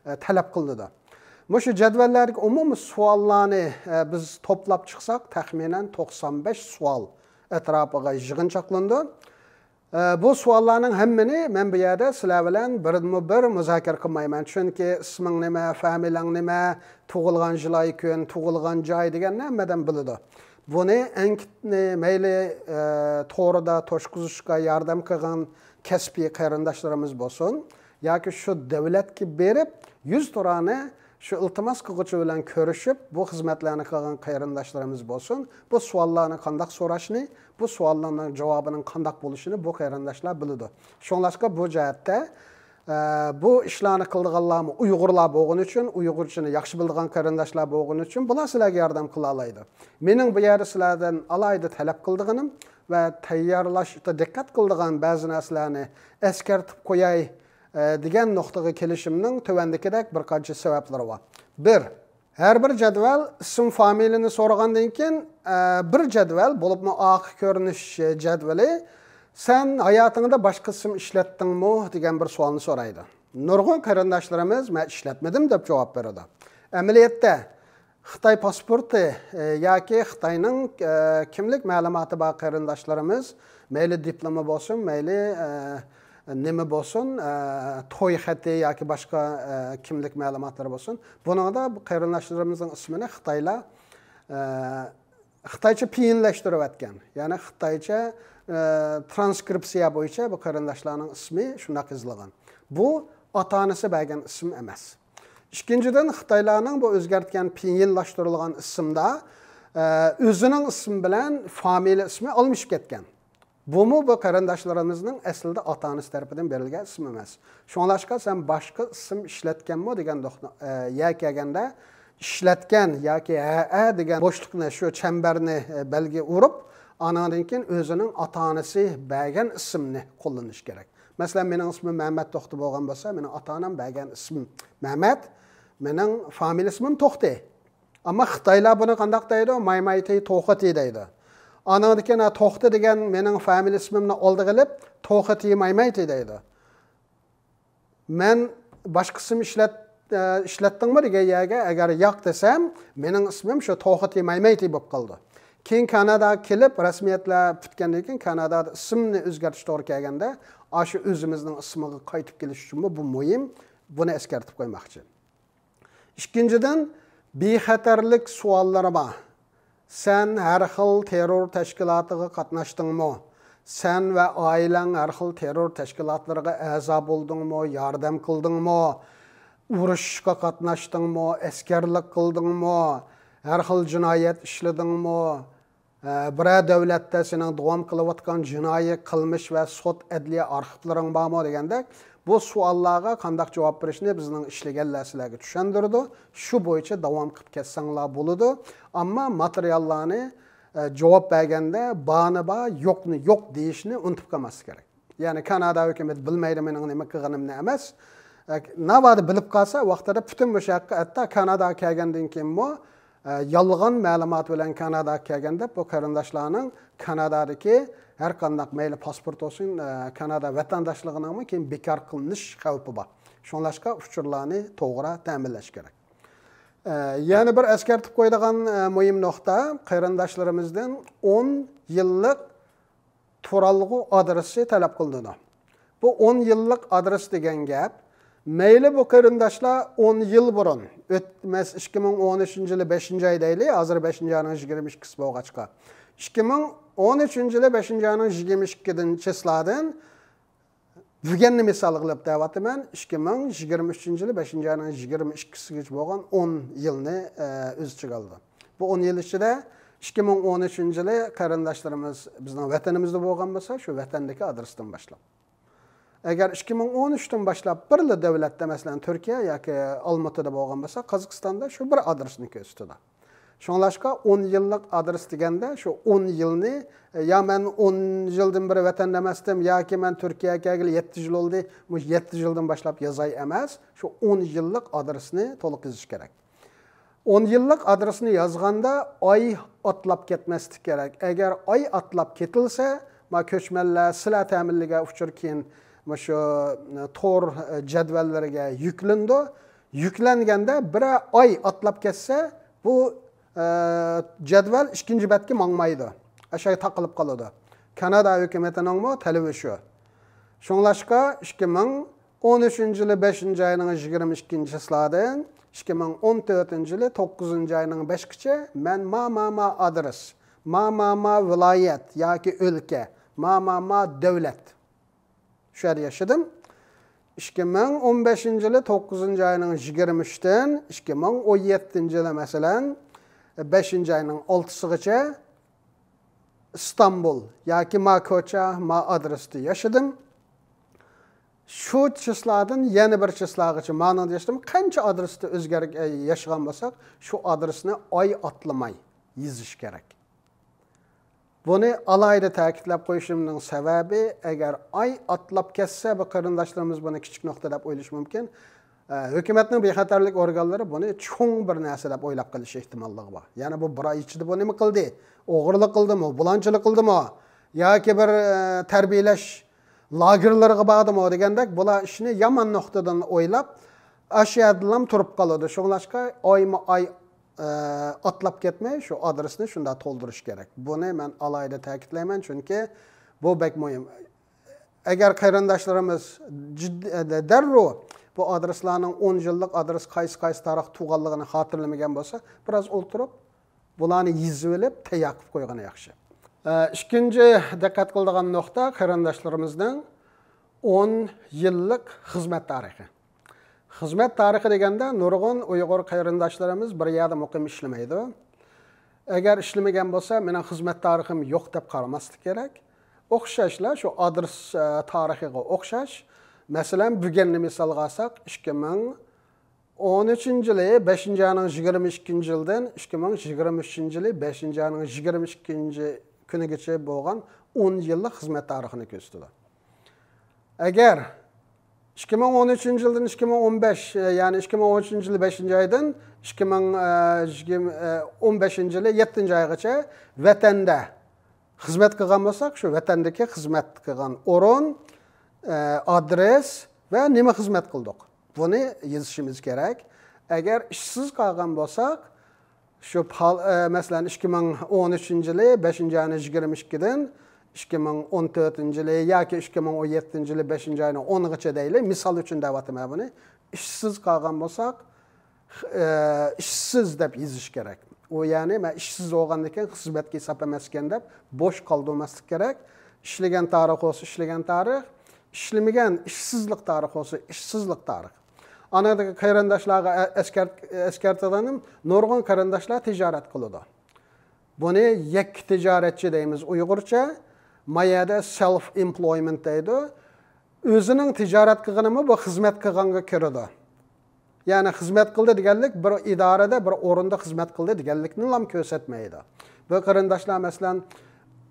ئە، تەلەپ قىلىنىدۇ. مۇشۇ جەدۋەللەردىكى ئومۇمىي سوئاللارنى، ئە، بىز توپلاپ چىقساق، تەخمىنەن توقسان بەش سوئال ئەتراپىغا يىغىنچاقلىنىدۇ. ئە، بۇ سوئاللارنىڭ ھەممىنى مەن بۇ يەردە سىلەر بىلەن بىرمۇ بىر مۇزاكىرە قىلمايمەن. چۈنكى ئىسمىڭ نېمە، فامىلەڭ نېمە، تۇغۇلغان يىلى كۈن، تۇغۇلغان جاي دېگەننى ھەممە ئادەم بىلىدۇ. بۇنى ئەنكىتنى مەيلى، ئە، تورىدا توشقۇزۇشقا ياردەم قىلغان كەسپىي قېرىنداشلىرىمىز بولسۇن، ياكى شۇ دۆلەتكە بېرىپ، يۈز تۇرانە شۇ ئىلتىماس قىلغۇچى بىلەن كۆرۈشۈپ، بۇ خىزمەتلەرنى قىلغان قېرىنداشلىرىمىز بولسۇن، بۇ سوئاللارنى قانداق سوراشنى، بۇ سوئاللارنىڭ جاۋابىنىڭ قانداق بولۇشىنى بۇ قېرىنداشلار بىلىدۇ. شۇڭلاشقا بۇ جەھەتتە، ئە، بۇ ئىشلارنى قىلىدىغانلارمۇ ئۇيغۇرلار بولغىنى ئۈچۈن، ئۇيغۇرچىنى ياخشى بىلىدىغان قېرىنداشلار بولغىنى ئۈچۈن بۇلار سىلەرگە ياردەم قىلالايدۇ. مېنىڭ بۇ يەردە سىلەردىن ئالاھىدە تەلەپ قىلىدىغىنىم ۋە تەييارلاشتا دىققەت قىلىدىغان بەزى نەرسىلەرنى ئەسكەرتىپ قوياي، ئە، دېگەن نۇقتىغا كېلىشىمنىڭ تۆۋەندىكىدەك بىر قانچە سەۋەبلىرى بار. بىر، ھەر بىر جەدۋەل ئىسىم فامىلىنى سورىغاندىن كېيىن، ئە، بىر جەدۋەل، بولۇپمۇ ئارقا كۆرۈنۈش جەدۋىلى، «سەن ھاياتىڭدا باشقا ئىسىم ئىشلەتتىڭمۇ؟» دېگەن بىر سوئالنى سورايدۇ. نۇرغۇن قېرىنداشلىرىمىز، «مەن ئىشلەتمىدىم» دەپ جاۋاب بېرىدۇ. ئەمەلىيەتتە، خىتاي پاسپورتى، ئە، ياكى خىتاينىڭ، ئە، كىملىك مەلۇماتى بار قېرىنداشلىرىمىز، مەيلى دىپلومى بولسۇن، مەيلى، ئە، نېمە بولسۇن، ئە، توي خېتى ياكى باشقا، ئە، كىملىك مەلۇماتلىرى بولسۇن، بۇنىڭدا بۇ قېرىنداشلىرىمىزنىڭ ئىسمىنى خىتايلار، ئە، خىتايچە پىيىنلەشتۈرۈۋەتكەن. يەنى خىتايچە، ئە، ترانسكرىپسىيە بويىچە بۇ قېرىنداشلارنىڭ ئىسمى شۇنداق يېزىلغان. بۇ ئاتا-ئانىسى بەرگەن ئىسىم ئەمەس. ئىككىنچىدىن، خىتايلارنىڭ بۇ ئۆزگەرتكەن پىيىنلاشتۇرۇلغان ئىسىمدا، ئە، ئۆزىنىڭ ئىسمى بىلەن فامىلە ئىسمى ئالمىشىپ كەتكەن. بۇمۇ بۇ قېرىنداشلىرىمىزنىڭ ئەسلىدە ئاتا-ئانىسى تەرىپىدىن بېرىلگەن ئىسىم ئەمەس. شۇڭلاشقا سەن باشقا ئىسىم ئىشلەتكەنمۇ دېگەن دوخنا-، ئە، يەر كەلگەندە، ئىشلەتكەن ياكى ھەئە دېگەن بوشلۇقنى، شۇ چەمبەرنى، ئە، بەلگە ئۇرۇپ، ئانىڭدىن كېيىن ئۆزىنىڭ ئاتا-ئانىسى بەرگەن ئىسىمنى قوللىنىش كېرەك. مەسىلەن، مېنىڭ ئىسمىم مەمەت توختى بولغان بولسا، مېنىڭ ئاتا-ئانام بەرگەن ئىسمىم مەمەت، مېنىڭ فامىلە ئىسمىم توختى. ئەمما خىتايلار بۇنى قانداق دەيدۇ؟ مايمايتى توختى دەيدۇ. ئانىڭدىن كېيىن، «ھە، توختى دېگەن مېنىڭ فامىلە ئىسمىمنى ئالدىغا ئېلىپ، توختى مايمايتى» دەيدۇ. مەن باشقا ئىسىم ئىشلەت-، ئە، ئىشلەتتىڭمۇ دېگەن يەرگە ئەگەر ياق دېسەم، مېنىڭ ئىسمىم شۇ توختى مايمايتى بولۇپ قالىدۇ. كېيىن كاناداغا كېلىپ، رەسمىيەتلەر پۈتكەندىن كېيىن، كانادادا ئىسىمنى ئۆزگەرتىش توغرا كەلگەندە، ئاشۇ ئۆزىمىزنىڭ ئىسمىغا قايتىپ كېلىش ئۈچۈنمۇ بۇ مۇھىم. بۇنى ئەسكەرتىپ قويماقچى. ئىككىنچىدىن، بىخەتەرلىك سوئاللىرى بار. سەن ھەر خىل تېررور تەشكىلاتىغا قاتناشتىڭمۇ؟ سەن ۋە ئائىلەڭ ھەر خىل تېررور تەشكىلاتلىرىغا ئەزا بولدۇڭمۇ؟ ياردەم قىلدىڭمۇ؟ ئۇرۇشقا قاتناشتىڭمۇ؟ ئەسكەرلىك قىلدىڭمۇ؟ ھەر خىل جىنايەت ئىشلىدىڭمۇ؟ ئە، بىرەر دۆلەتتە سېنىڭ داۋام قىلىۋاتقان جىنايى قىلمىش ۋە سوت ئەدلىيە ئارخىپلىرىڭ بارمۇ دېگەندەك، بۇ سوئاللارغا قانداق جاۋاب بېرىشنى بىزنىڭ ئىشلىگەنلەر سىلەرگە چۈشەندۈرىدۇ. شۇ بويىچە داۋام قىلىپ كەتسەڭلار بولىدۇ. ئەمما ماتېرىياللارنى، ئە، جاۋاب بەرگەندە بارنى بار، يوقنى يوق دېيىشنى ئۇنتۇپ قالماسلىق كېرەك. يەنى كانادا ھۆكۈمىتى بىلمەيدۇ مېنىڭ نېمە قىلغىنىمنى ئەمەس. ئە، ناۋادا بىلىپ قالسا، ۋاقتىدا پۈتۈن مۇشۇ ھەققى ھەتتا كاناداغا كەلگەندىن كېيىنمۇ، ئە، يالغان مەلۇمات بىلەن كاناداغا كەلگەن دەپ، بۇ قېرىنداشلارنىڭ كانادادىكى ھەر قانداق مەيلى پاسپورت بولسۇن، ئە، كانادا ۋەتەنداشلىقىنىڭمۇ كېيىن بىكار قىلىنىش خەۋپى بار. شۇڭلاشقا ئۇچۇرلارنى توغرا تەمىنلەش كېرەك. ئە، يەنە بىر ئەسكەرتىپ قويىدىغان، ئە، مۇھىم نۇقتا، قېرىنداشلىرىمىزدىن ئون يىللىق تۇرالغۇ ئادرېسى تەلەپ قىلىنىدۇ. بۇ ئون يىللىق ئادرېس دېگەن گەپ، مەيلى بۇ قېرىنداشلار ئون يىل بۇرۇن، ئۆت-، مەس-، ئىككى مىڭ ئون ئۈچىنچى يىلى بەشىنچى ئاي دەيلى، ھازىر بەشىنچى ئاينىڭ يىگىرمە ئىككىسى بولغاچقا، ئىككى مىڭ ئون ئۈچىنچى يىلى بەشىنچى ئاينىڭ يىگىرمە ئىككىدىن چىسلادىن بۈگۈننى مىسال قىلىپ دەۋاتىمەن، ئىككى مىڭ يىگىرمە ئۈچىنچى يىلى بەشىنچى ئاينىڭ يىگىرمە ئىككىسىگىچە بولغان ئون يىلنى، ئە، ئۆز ئىچىگە ئالىدۇ. بۇ ئون يىل ئىچىدە ئىككى مىڭ ئون ئۈچىنچى يىلى قېرىنداشلىرىمىز بىزنىڭ ۋەتىنىمىزدە بولغان بولسا، شۇ ۋەتەندىكى ئادرېستىن باشلاپ. ئەگەر ئىككى مىڭ ئون ئۈچتىن باشلاپ بىرلا دۆلەتتە، مەسىلەن، تۈركىيە ياكى ئالمۇتىدا بولغان بولسا، قازاقىستاندا شۇ بىر ئادرېسنى كۆرسىتىدۇ. شۇڭلاشقا ئون يىللىق ئادرېس دېگەندە شۇ ئون يىلنى، يا مەن ئون يىلدىن بېرى ۋەتەندە ئەمەستىم، ياكى مەن تۈركىيەگە كەلگىلى يەتتە يىل بولدى، مۇشۇ يەتتە يىلدىن باشلاپ يازاي ئەمەس، شۇ ئون يىللىق ئادرېسنى تولۇق يېزىش كېرەك. ئون يىللىق ئادرېسنى يازغاندا ئاي ئاتلاپ كەتمەسلىك كېرەك. ئەگەر ئاي ئاتلاپ كېتىلسە، ما كۆچمەنلەر سىلەر تەمىنلىگەن ئۇچۇر كېيىن مۇشۇ تور جەدۋەللىرىگە يۈكلىنىدۇ. يۈكلەنگەندە بىرەر ئاي ئاتلاپ كەتسە، بۇ، ئە، جەدۋەل ئىككىنچى بەتكە ماڭمايدۇ. ئاشۇ تاقىلىپ قالىدۇ. كانادا ھۆكۈمىتىنىڭمۇ تەلىپى شۇ. شۇڭلاشقا ئىككى مىڭ ئون ئۈچىنچى يىلى بەشىنچى ئاينىڭ يىگىرمە ئىككىنچى چىسلادىن ئىككى مىڭ ئون تۆتىنچى يىلى توققۇزىنچى ئاينىڭ بەشىگىچە مەن ما، ما، ما ئادرېس، ما، ما، ما ۋىلايەت ياكى ئۆلكە، ما، ما، ما دۆلەت. شۇ يەردە ياشىدىم. ئىككى مىڭ ئون بەشىنچى يىلى توققۇزىنچى ئاينىڭ يىگىرمە ئۈچتىن ئىككى مىڭ ئون يەتتىنچى يىلى، مەسىلەن، بەشىنچى ئاينىڭ ئالتىسىغىچە ئىستانبۇل ياكى ما كوچا، ما ئادرېستە ياشىدىم. شۇ چىسلادىن يەنە بىر چىسلاغىچە مانىڭدا ياشىدىم. قانچە ئادرېستە ئۆزگەر-، ياشىغان بولساق، شۇ ئادرېسنى ئاي ئاتلىماي يېزىش كېرەك. بۇنى ئالاھىدە تەكىتلەپ قويۇشۇمنىڭ سەۋەبى، ئەگەر ئاي ئاتلاپ كەتسە، بۇ قېرىنداشلىرىمىز بۇنى كىچىك نۇقتا دەپ ئويلىشى مۇمكىن. ئە، ھۆكۈمەتنىڭ بىخەتەرلىك ئورگانلىرى بۇنى چوڭ بىر نەرسە دەپ ئويلاپ قېلىش ئېھتىماللىقى بار. يەنى بۇ بىر ئاي ئىچىدە بۇ نېمە قىلدى؟ ئوغرىلىق قىلدىمۇ؟ بۇلاڭچىلىق قىلدىمۇ؟ ياكى بىر، ئە، تەربىيەلەش لاگېرلىرىغا باردىمۇ دېگەندەك، بۇلار ئىشنى يامان نۇقتىدىن ئويلاپ، ئاشۇ يەردىلا تۇرۇپ قالىدۇ. شۇڭلاشقا ئايمۇ ئاي، ئە، ئاتلاپ كەتمەي، شۇ ئادرېسنى شۇنداق تولدۇرۇش كېرەك. بۇنى مەن ئالاھىدە تەكىتلەيمەن، چۈنكى بۇ بەك مۇھىم. ئەگەر قېرىنداشلىرىمىز جىددىي، دەررۇ بۇ ئادرېسلارنىڭ ئون يىللىق ئادرېس قايسى، قايسى تارىخ تۇغانلىقىنى خاتىرىلىمىگەن بولسا، بىراز ئولتۇرۇپ، بۇلارنى يېزىۋېلىپ، تەييار قىلىپ قويغىنى ياخشى. ئە، ئىككىنچى دىققەت قىلىدىغان نۇقتا قېرىنداشلىرىمىزنىڭ ئون يىللىق خىزمەت تارىخى. خىزمەت تارىخى دېگەندە، نۇرغۇن ئۇيغۇر قېرىنداشلىرىمىز بىر يەردە مۇقىم ئىشلىمەيدۇ. ئەگەر ئىشلىمىگەن بولسا، مېنىڭ خىزمەت تارىخىم يوق دەپ قارىماسلىق كېرەك. ئوخشاشلا شۇ ئادرېس، ئە، تارىخىغا ئوخشاش. مەسىلەن، بۈگۈننى مىسالغا ئالساق، ئىككى مىڭ ئون ئۈچىنچى يىلى بەشىنچى ئاينىڭ يىگىرمە ئىككىنچى يىلىدىن ئىككى مىڭ يىگىرمە ئۈچىنچى يىلى بەشىنچى ئاينىڭ يىگىرمە ئىككىنچى كۈنىگىچە بولغان ئون يىللىق خىزمەت تارىخىنى كۆرسىتىدۇ. ئەگەر ئىككى مىڭ ئون ئۈچىنچى يىلدىن ئىككى مىڭ ئون بەش، يەنى ئىككى مىڭ ئون ئۈچىنچى يىلى بەشىنچى ئايدىن ئىككى مىڭ ئون بەشىنچى يىلى يەتتىنچى ئايغىچە ۋەتەندە خىزمەت قىلغان بولساق، شۇ ۋەتەندىكى خىزمەت قىلغان ئورۇن، ئادرېس ۋە نېمە خىزمەت قىلدۇق، بۇنى يېزىشىمىز كېرەك. ئەگەر ئىشسىز قالغان بولساق، شۇ پال-، ئە، مەسىلەن، ئىككى مىڭ ئون ئۈچىنچى يىلى بەشىنچى ئاينىڭ يىگىرمە ئىككىدىن ئىككى مىڭ ئون تۆتىنچى يىلى ياكى ئىككى مىڭ ئون يەتتىنچى يىلى بەشىنچى ئاينىڭ ئونىغىچە دەيلى، مىسال ئۈچۈن دەۋاتىمەن بۇنى. ئىشسىز قالغان بولساق، ئە، ئىشسىز دەپ يېزىش كېرەك. ئۇ، يەنى، مەن ئىشسىز بولغاندىن كېيىن خىزمەتكە ھېساب ئەمەسكەن دەپ بوش قالدۇرماسلىق كېرەك. ئىشلىگەن تارىخ بولسا ئىشلىگەن تارىخ، ئىشلىمىگەن، ئىشسىزلىق تارىخ بولسا ئىشسىزلىق تارىخ. ئانىڭدىكى قېرىنداشلارغا ئە-، ئەسكەرت-، ئەسكەرتىدىغىنىم، نۇرغۇن قېرىنداشلار تىجارەت قىلىدۇ. بۇنى يەككە تىجارەتچى دەيمىز ئۇيغۇرچە. ما يەردە سېلف ئېمپلويمېنت دەيدۇ. ئۆزىنىڭ تىجارەت قىلغىنىمۇ بۇ خىزمەت قىلغانغا كىرىدۇ. يەنى خىزمەت قىلدى دېگەنلىك بىر ئىدارىدە، بىر ئورۇندا خىزمەت قىلدى دېگەنلىكنىلا كۆرسەتمەيدۇ. بۇ قېرىنداشلار، مەسىلەن،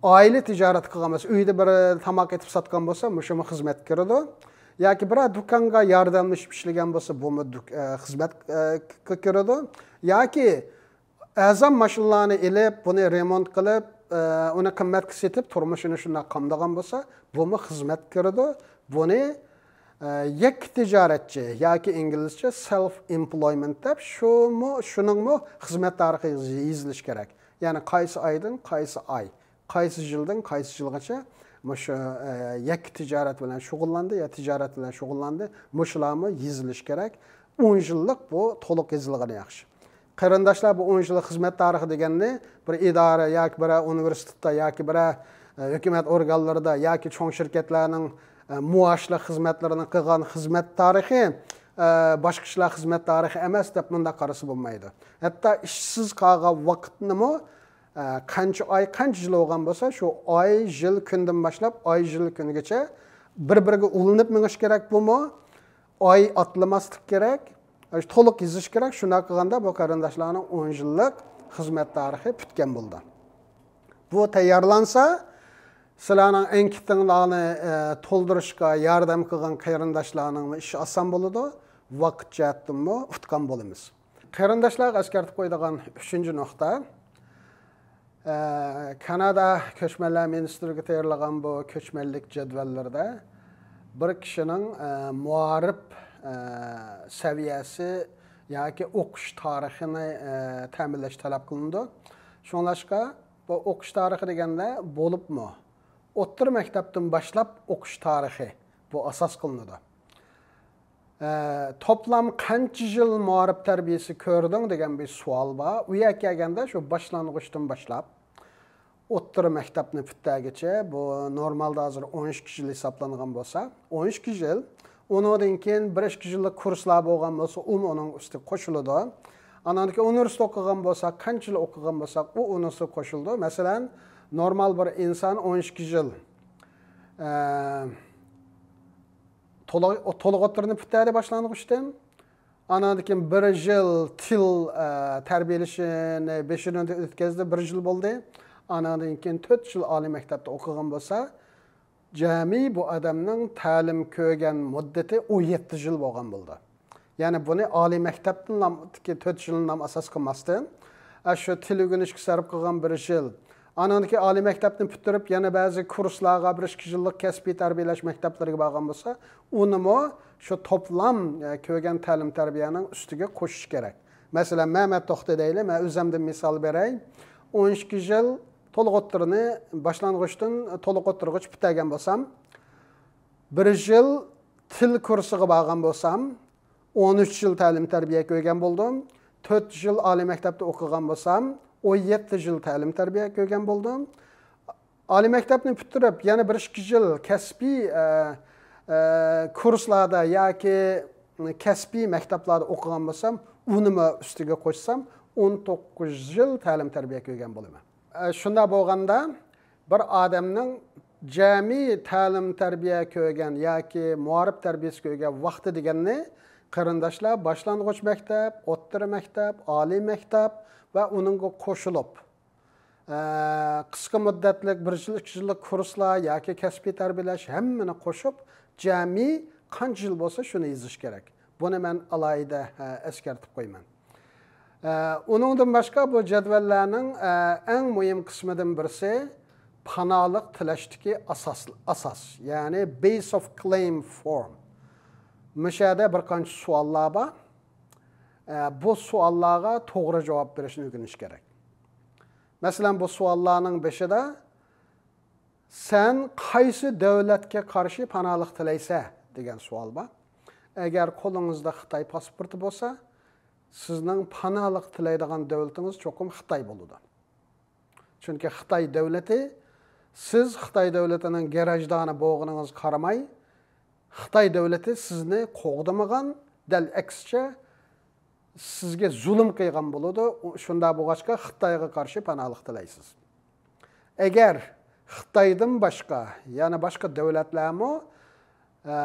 ئائىلە تىجارەت قىلغان بولسا، ئۆيدە بىر تاماق ئېتىپ ساتقان بولسا، مۇشۇمۇ خىزمەتكە كىرىدۇ. ياكى بىرەر دۇكانغا ياردەملىشىپ ئىشلىگەن بولسا، بۇمۇ دۇك-، ئە، خىزمەتكە كىرىدۇ. ياكى ئەرزان ماشىنىلارنى ئېلىپ، بۇنى رېمونت قىلىپ، ئە، ئۇنى قىممەتكە سېتىپ، تۇرمۇشىنى شۇنداق قامدىغان بولسا، بۇمۇ خىزمەتكە كىرىدۇ. بۇنى، ئە، يەككە تىجارەتچى ياكى ئىنگلىزچە سېلف ئېمپلويمېنت دەپ، شۇمۇ، شۇنىڭمۇ خىزمەت تارىخى يېزىلىشى كېرەك. يەنى قايسى ئايدىن قايسى ئاي، قايسى يىلدىن قايسى يىلغىچە مۇشۇ، ئە، يەككە تىجارەت بىلەن شۇغۇللاندى يا تىجارەت بىلەن شۇغۇللاندى، مۇشۇلارمۇ يېزىلىشى كېرەك. ئون يىللىق بۇ تولۇق يېزىلغىنى ياخشى. قېرىنداشلار، بۇ ئون يىللىق خىزمەت تارىخى دېگەننى بىر ئىدارە ياكى بىرەر ئۇنىۋېرسىتېتتا ياكى بىرەر، ئە، ھۆكۈمەت ئورگانلىرىدا ياكى چوڭ شىركەتلەرنىڭ، ئە، مۇئاشلىق خىزمەتلىرىنى قىلغان خىزمەت تارىخى، ئە، باشقا ئىشلار خىزمەت تارىخى ئەمەس دەپ مۇنداق قارىسا بولمايدۇ. ھەتتا ئىشسىز قالغان ۋاقىتنىمۇ، ئە، قانچە ئاي، قانچە يىل بولغان بولسا، شۇ ئاي، يىل، كۈندىن باشلاپ ئاي، يىل، كۈنگىچە بىر-بىرىگە ئۇلىنىپ مېڭىش كېرەك بۇمۇ. ئاي ئاتلىماسلىق كېرەك. ئاشۇ تولۇق يېزىش كېرەك. شۇنداق قىلغاندا بۇ قېرىنداشلارنىڭ ئون يىللىق خىزمەت تارىخى پۈتكەن بولىدۇ. بۇ تەييارلانسا، سىلەرنىڭ ئەنكېتىڭلارنى، ئە، تولدۇرۇشقا ياردەم قىلغان قېرىنداشلارنىڭمۇ ئىشى ئاسان بولىدۇ، ۋاقىت جەھەتتىنمۇ ئۇتقان بولىمىز. قېرىنداشلارغا ئەسكەرتىپ قويىدىغان ئۈچىنچى نۇقتا، ئە، كانادا كۆچمەنلەر مىنىستىرلىكى تەييارلىغان بۇ كۆچمەنلىك جەدۋەللىرىدە بىر كىشىنىڭ، ئە، مائارىپ، ئە، سەۋىيەسى ياكى ئوقۇش تارىخىنى، ئە، تەمىنلەش تەلەپ قىلىنىدۇ. شۇڭلاشقا بۇ ئوقۇش تارىخى دېگەندە بولۇپمۇ ئوتتۇرا مەكتەپتىن باشلاپ ئوقۇش تارىخى بۇ ئاساس قىلىنىدۇ. ئە، توپلام قانچە يىل مائارىپ تەربىيەسى كۆردۈڭ دېگەن بىر سوئال بار. ئۇ يەرگە كەلگەندە شۇ باشلانغۇچتىن باشلاپ ئوتتۇرا مەكتەپنى پۈتتەرگىچە، بۇ نورمالدا ھازىر ئون ئىككى يىل ھېسابلانغان بولسا، ئون ئىككى يىل ئۇنىڭدىن كېيىن بىر ئىككى يىللىق كۇرسلار بولغان بولسا، ئۇمۇ ئۇنىڭ ئۈستىگە قوشۇلىدۇ. ئانىڭدىن كېيىن ئۇنىۋېرسىتېتتا ئوقۇغان بولساق، قانچە يىل ئوقۇغان بولساق، ئۇ ئۇنىڭ ئۈستىگە قوشۇلىدۇ. مەسىلەن، نورمال بىر ئىنسان ئون ئىككى يىل، ئە، تولۇق، تولۇق ئوتتۇرىنى پۈتتۈردى باشلانغۇچتىن. ئانىڭدىن كېيىن بىر يىل تىل، ئە، تەربىيەلىشىنى بېشىدىن ئۆتكەزدى، بىر يىل بولدى. ئانىڭدىن كېيىن تۆت يىل ئالىي مەكتەپتە ئوقۇغان بولسا، جەمئىي بۇ ئادەمنىڭ تەلىم كۆرگەن مۇددىتى ئون يەتتە يىل بولغان بولىدۇ. يەنى بۇنى ئالىي مەكتەپتىن نام-، تۆت يىلنى نام ئاساس قىلماستىن، ئە، شۇ تىل ئۆگىنىشكە سەرپ قىلغان بىر يىل، ئانىڭدىن كېيىن ئالىي مەكتەپنى پۈتتۈرۈپ، يەنە بەزى كۇرسلارغا، بىر ئىككى يىللىق كەسپىي تەربىيەلەش مەكتەپلىرىگە بارغان بولسا، ئۇنىمۇ شۇ توپلام، ئە، كۆرگەن تەلىم تەربىيەنىڭ ئۈستىگە قوشۇش كېرەك. مەسىلەن، مەمەت توختى دەيلى، مەن ئۆزۈمدىن مىسال بېرەي. ئون ئىككى يىل تولۇق ئوتتۇرىنى باشلانغۇچتىن تولۇق ئوتتۇرىغىچە پۈتتۈرگەن بولسام، بىر يىل تىل كۇرسىغا بارغان بولسام، ئون ئۈچ يىل تەلىم تەربىيە كۆرگەن بولدۇم. تۆت يىل ئالىي مەكتەپتە ئوقۇغان بولسام، ئون يەتتە يىل تەلىم تەربىيە كۆرگەن بولدۇم. ئالىي مەكتەپنى پۈتتۈرۈپ، يەنە بىر ئىككى يىل كەسپىي، ئە، ئە، كۇرسلاردا ياكى كەسپىي مەكتەپلەردە ئوقۇغان بولسام، ئۇنىمۇ ئۈستىگە قوشسام، ئون توققۇز يىل تەلىم تەربىيە كۆرگەن بولىمەن. ئە، شۇنداق بولغاندا، بىر ئادەمنىڭ جەمئىي تەلىم تەربىيە كۆرگەن ياكى مائارىپ تەربىيەسى كۆرگەن ۋاقتى دېگەننى، قېرىنداشلار، باشلانغۇچ مەكتەپ، ئوتتۇرا مەكتەپ، ئالىي مەكتەپ ۋە ئۇنىڭغا قوشۇلۇپ، ئە، قىسقا مۇددەتلىك بىر يىل، ئىككى يىللىق كۇرسلار ياكى كەسپىي تەربىيەلەش ھەممىنى قوشۇپ، جەمئىي قانچە يىل بولسا شۇنى يېزىش كېرەك. بۇنى مەن ئالاھىدە، ئە، ئەسكەرتىپ قويىمەن. ئە، ئۇنىڭدىن باشقا بۇ جەدۋەللەرنىڭ، ئە، ئەڭ مۇھىم قىسمىدىن بىرسى پاناھلىق تىلەشتىكى ئاساس، ئاساس، يەنى base of claim form. مۇشۇ يەردە بىر قانچە سوئاللار بار. ئە، بۇ سوئاللارغا توغرا جاۋاب بېرىشنى ئۆگىنىش كېرەك. مەسىلەن، بۇ سوئاللارنىڭ بېشىدا، «سەن قايسى دۆلەتكە قارشى پاناھلىق تىلەيسەن؟» دېگەن سوئال بار. ئەگەر قولىڭىزدا خىتاي پاسپورتى بولسا، سىزنىڭ پاناھلىق تىلەيدىغان دۆلىتىڭىز چوقۇم خىتاي بولىدۇ. چۈنكى خىتاي دۆلىتى، سىز خىتاي دۆلىتىنىڭ گراژدانى بولغىنىڭىزغا قارىماي، خىتاي دۆلىتى سىزنى قوغدىمىغان، دەل ئەكسىچە، سىزگە زۇلۇم قىلغان بولىدۇ. ئۇ، شۇنداق بولغاچقا، خىتايغا قارشى پاناھلىق تىلەيسىز. ئەگەر خىتايدىن باشقا، يەنە باشقا دۆلەتلەرمۇ، ئە،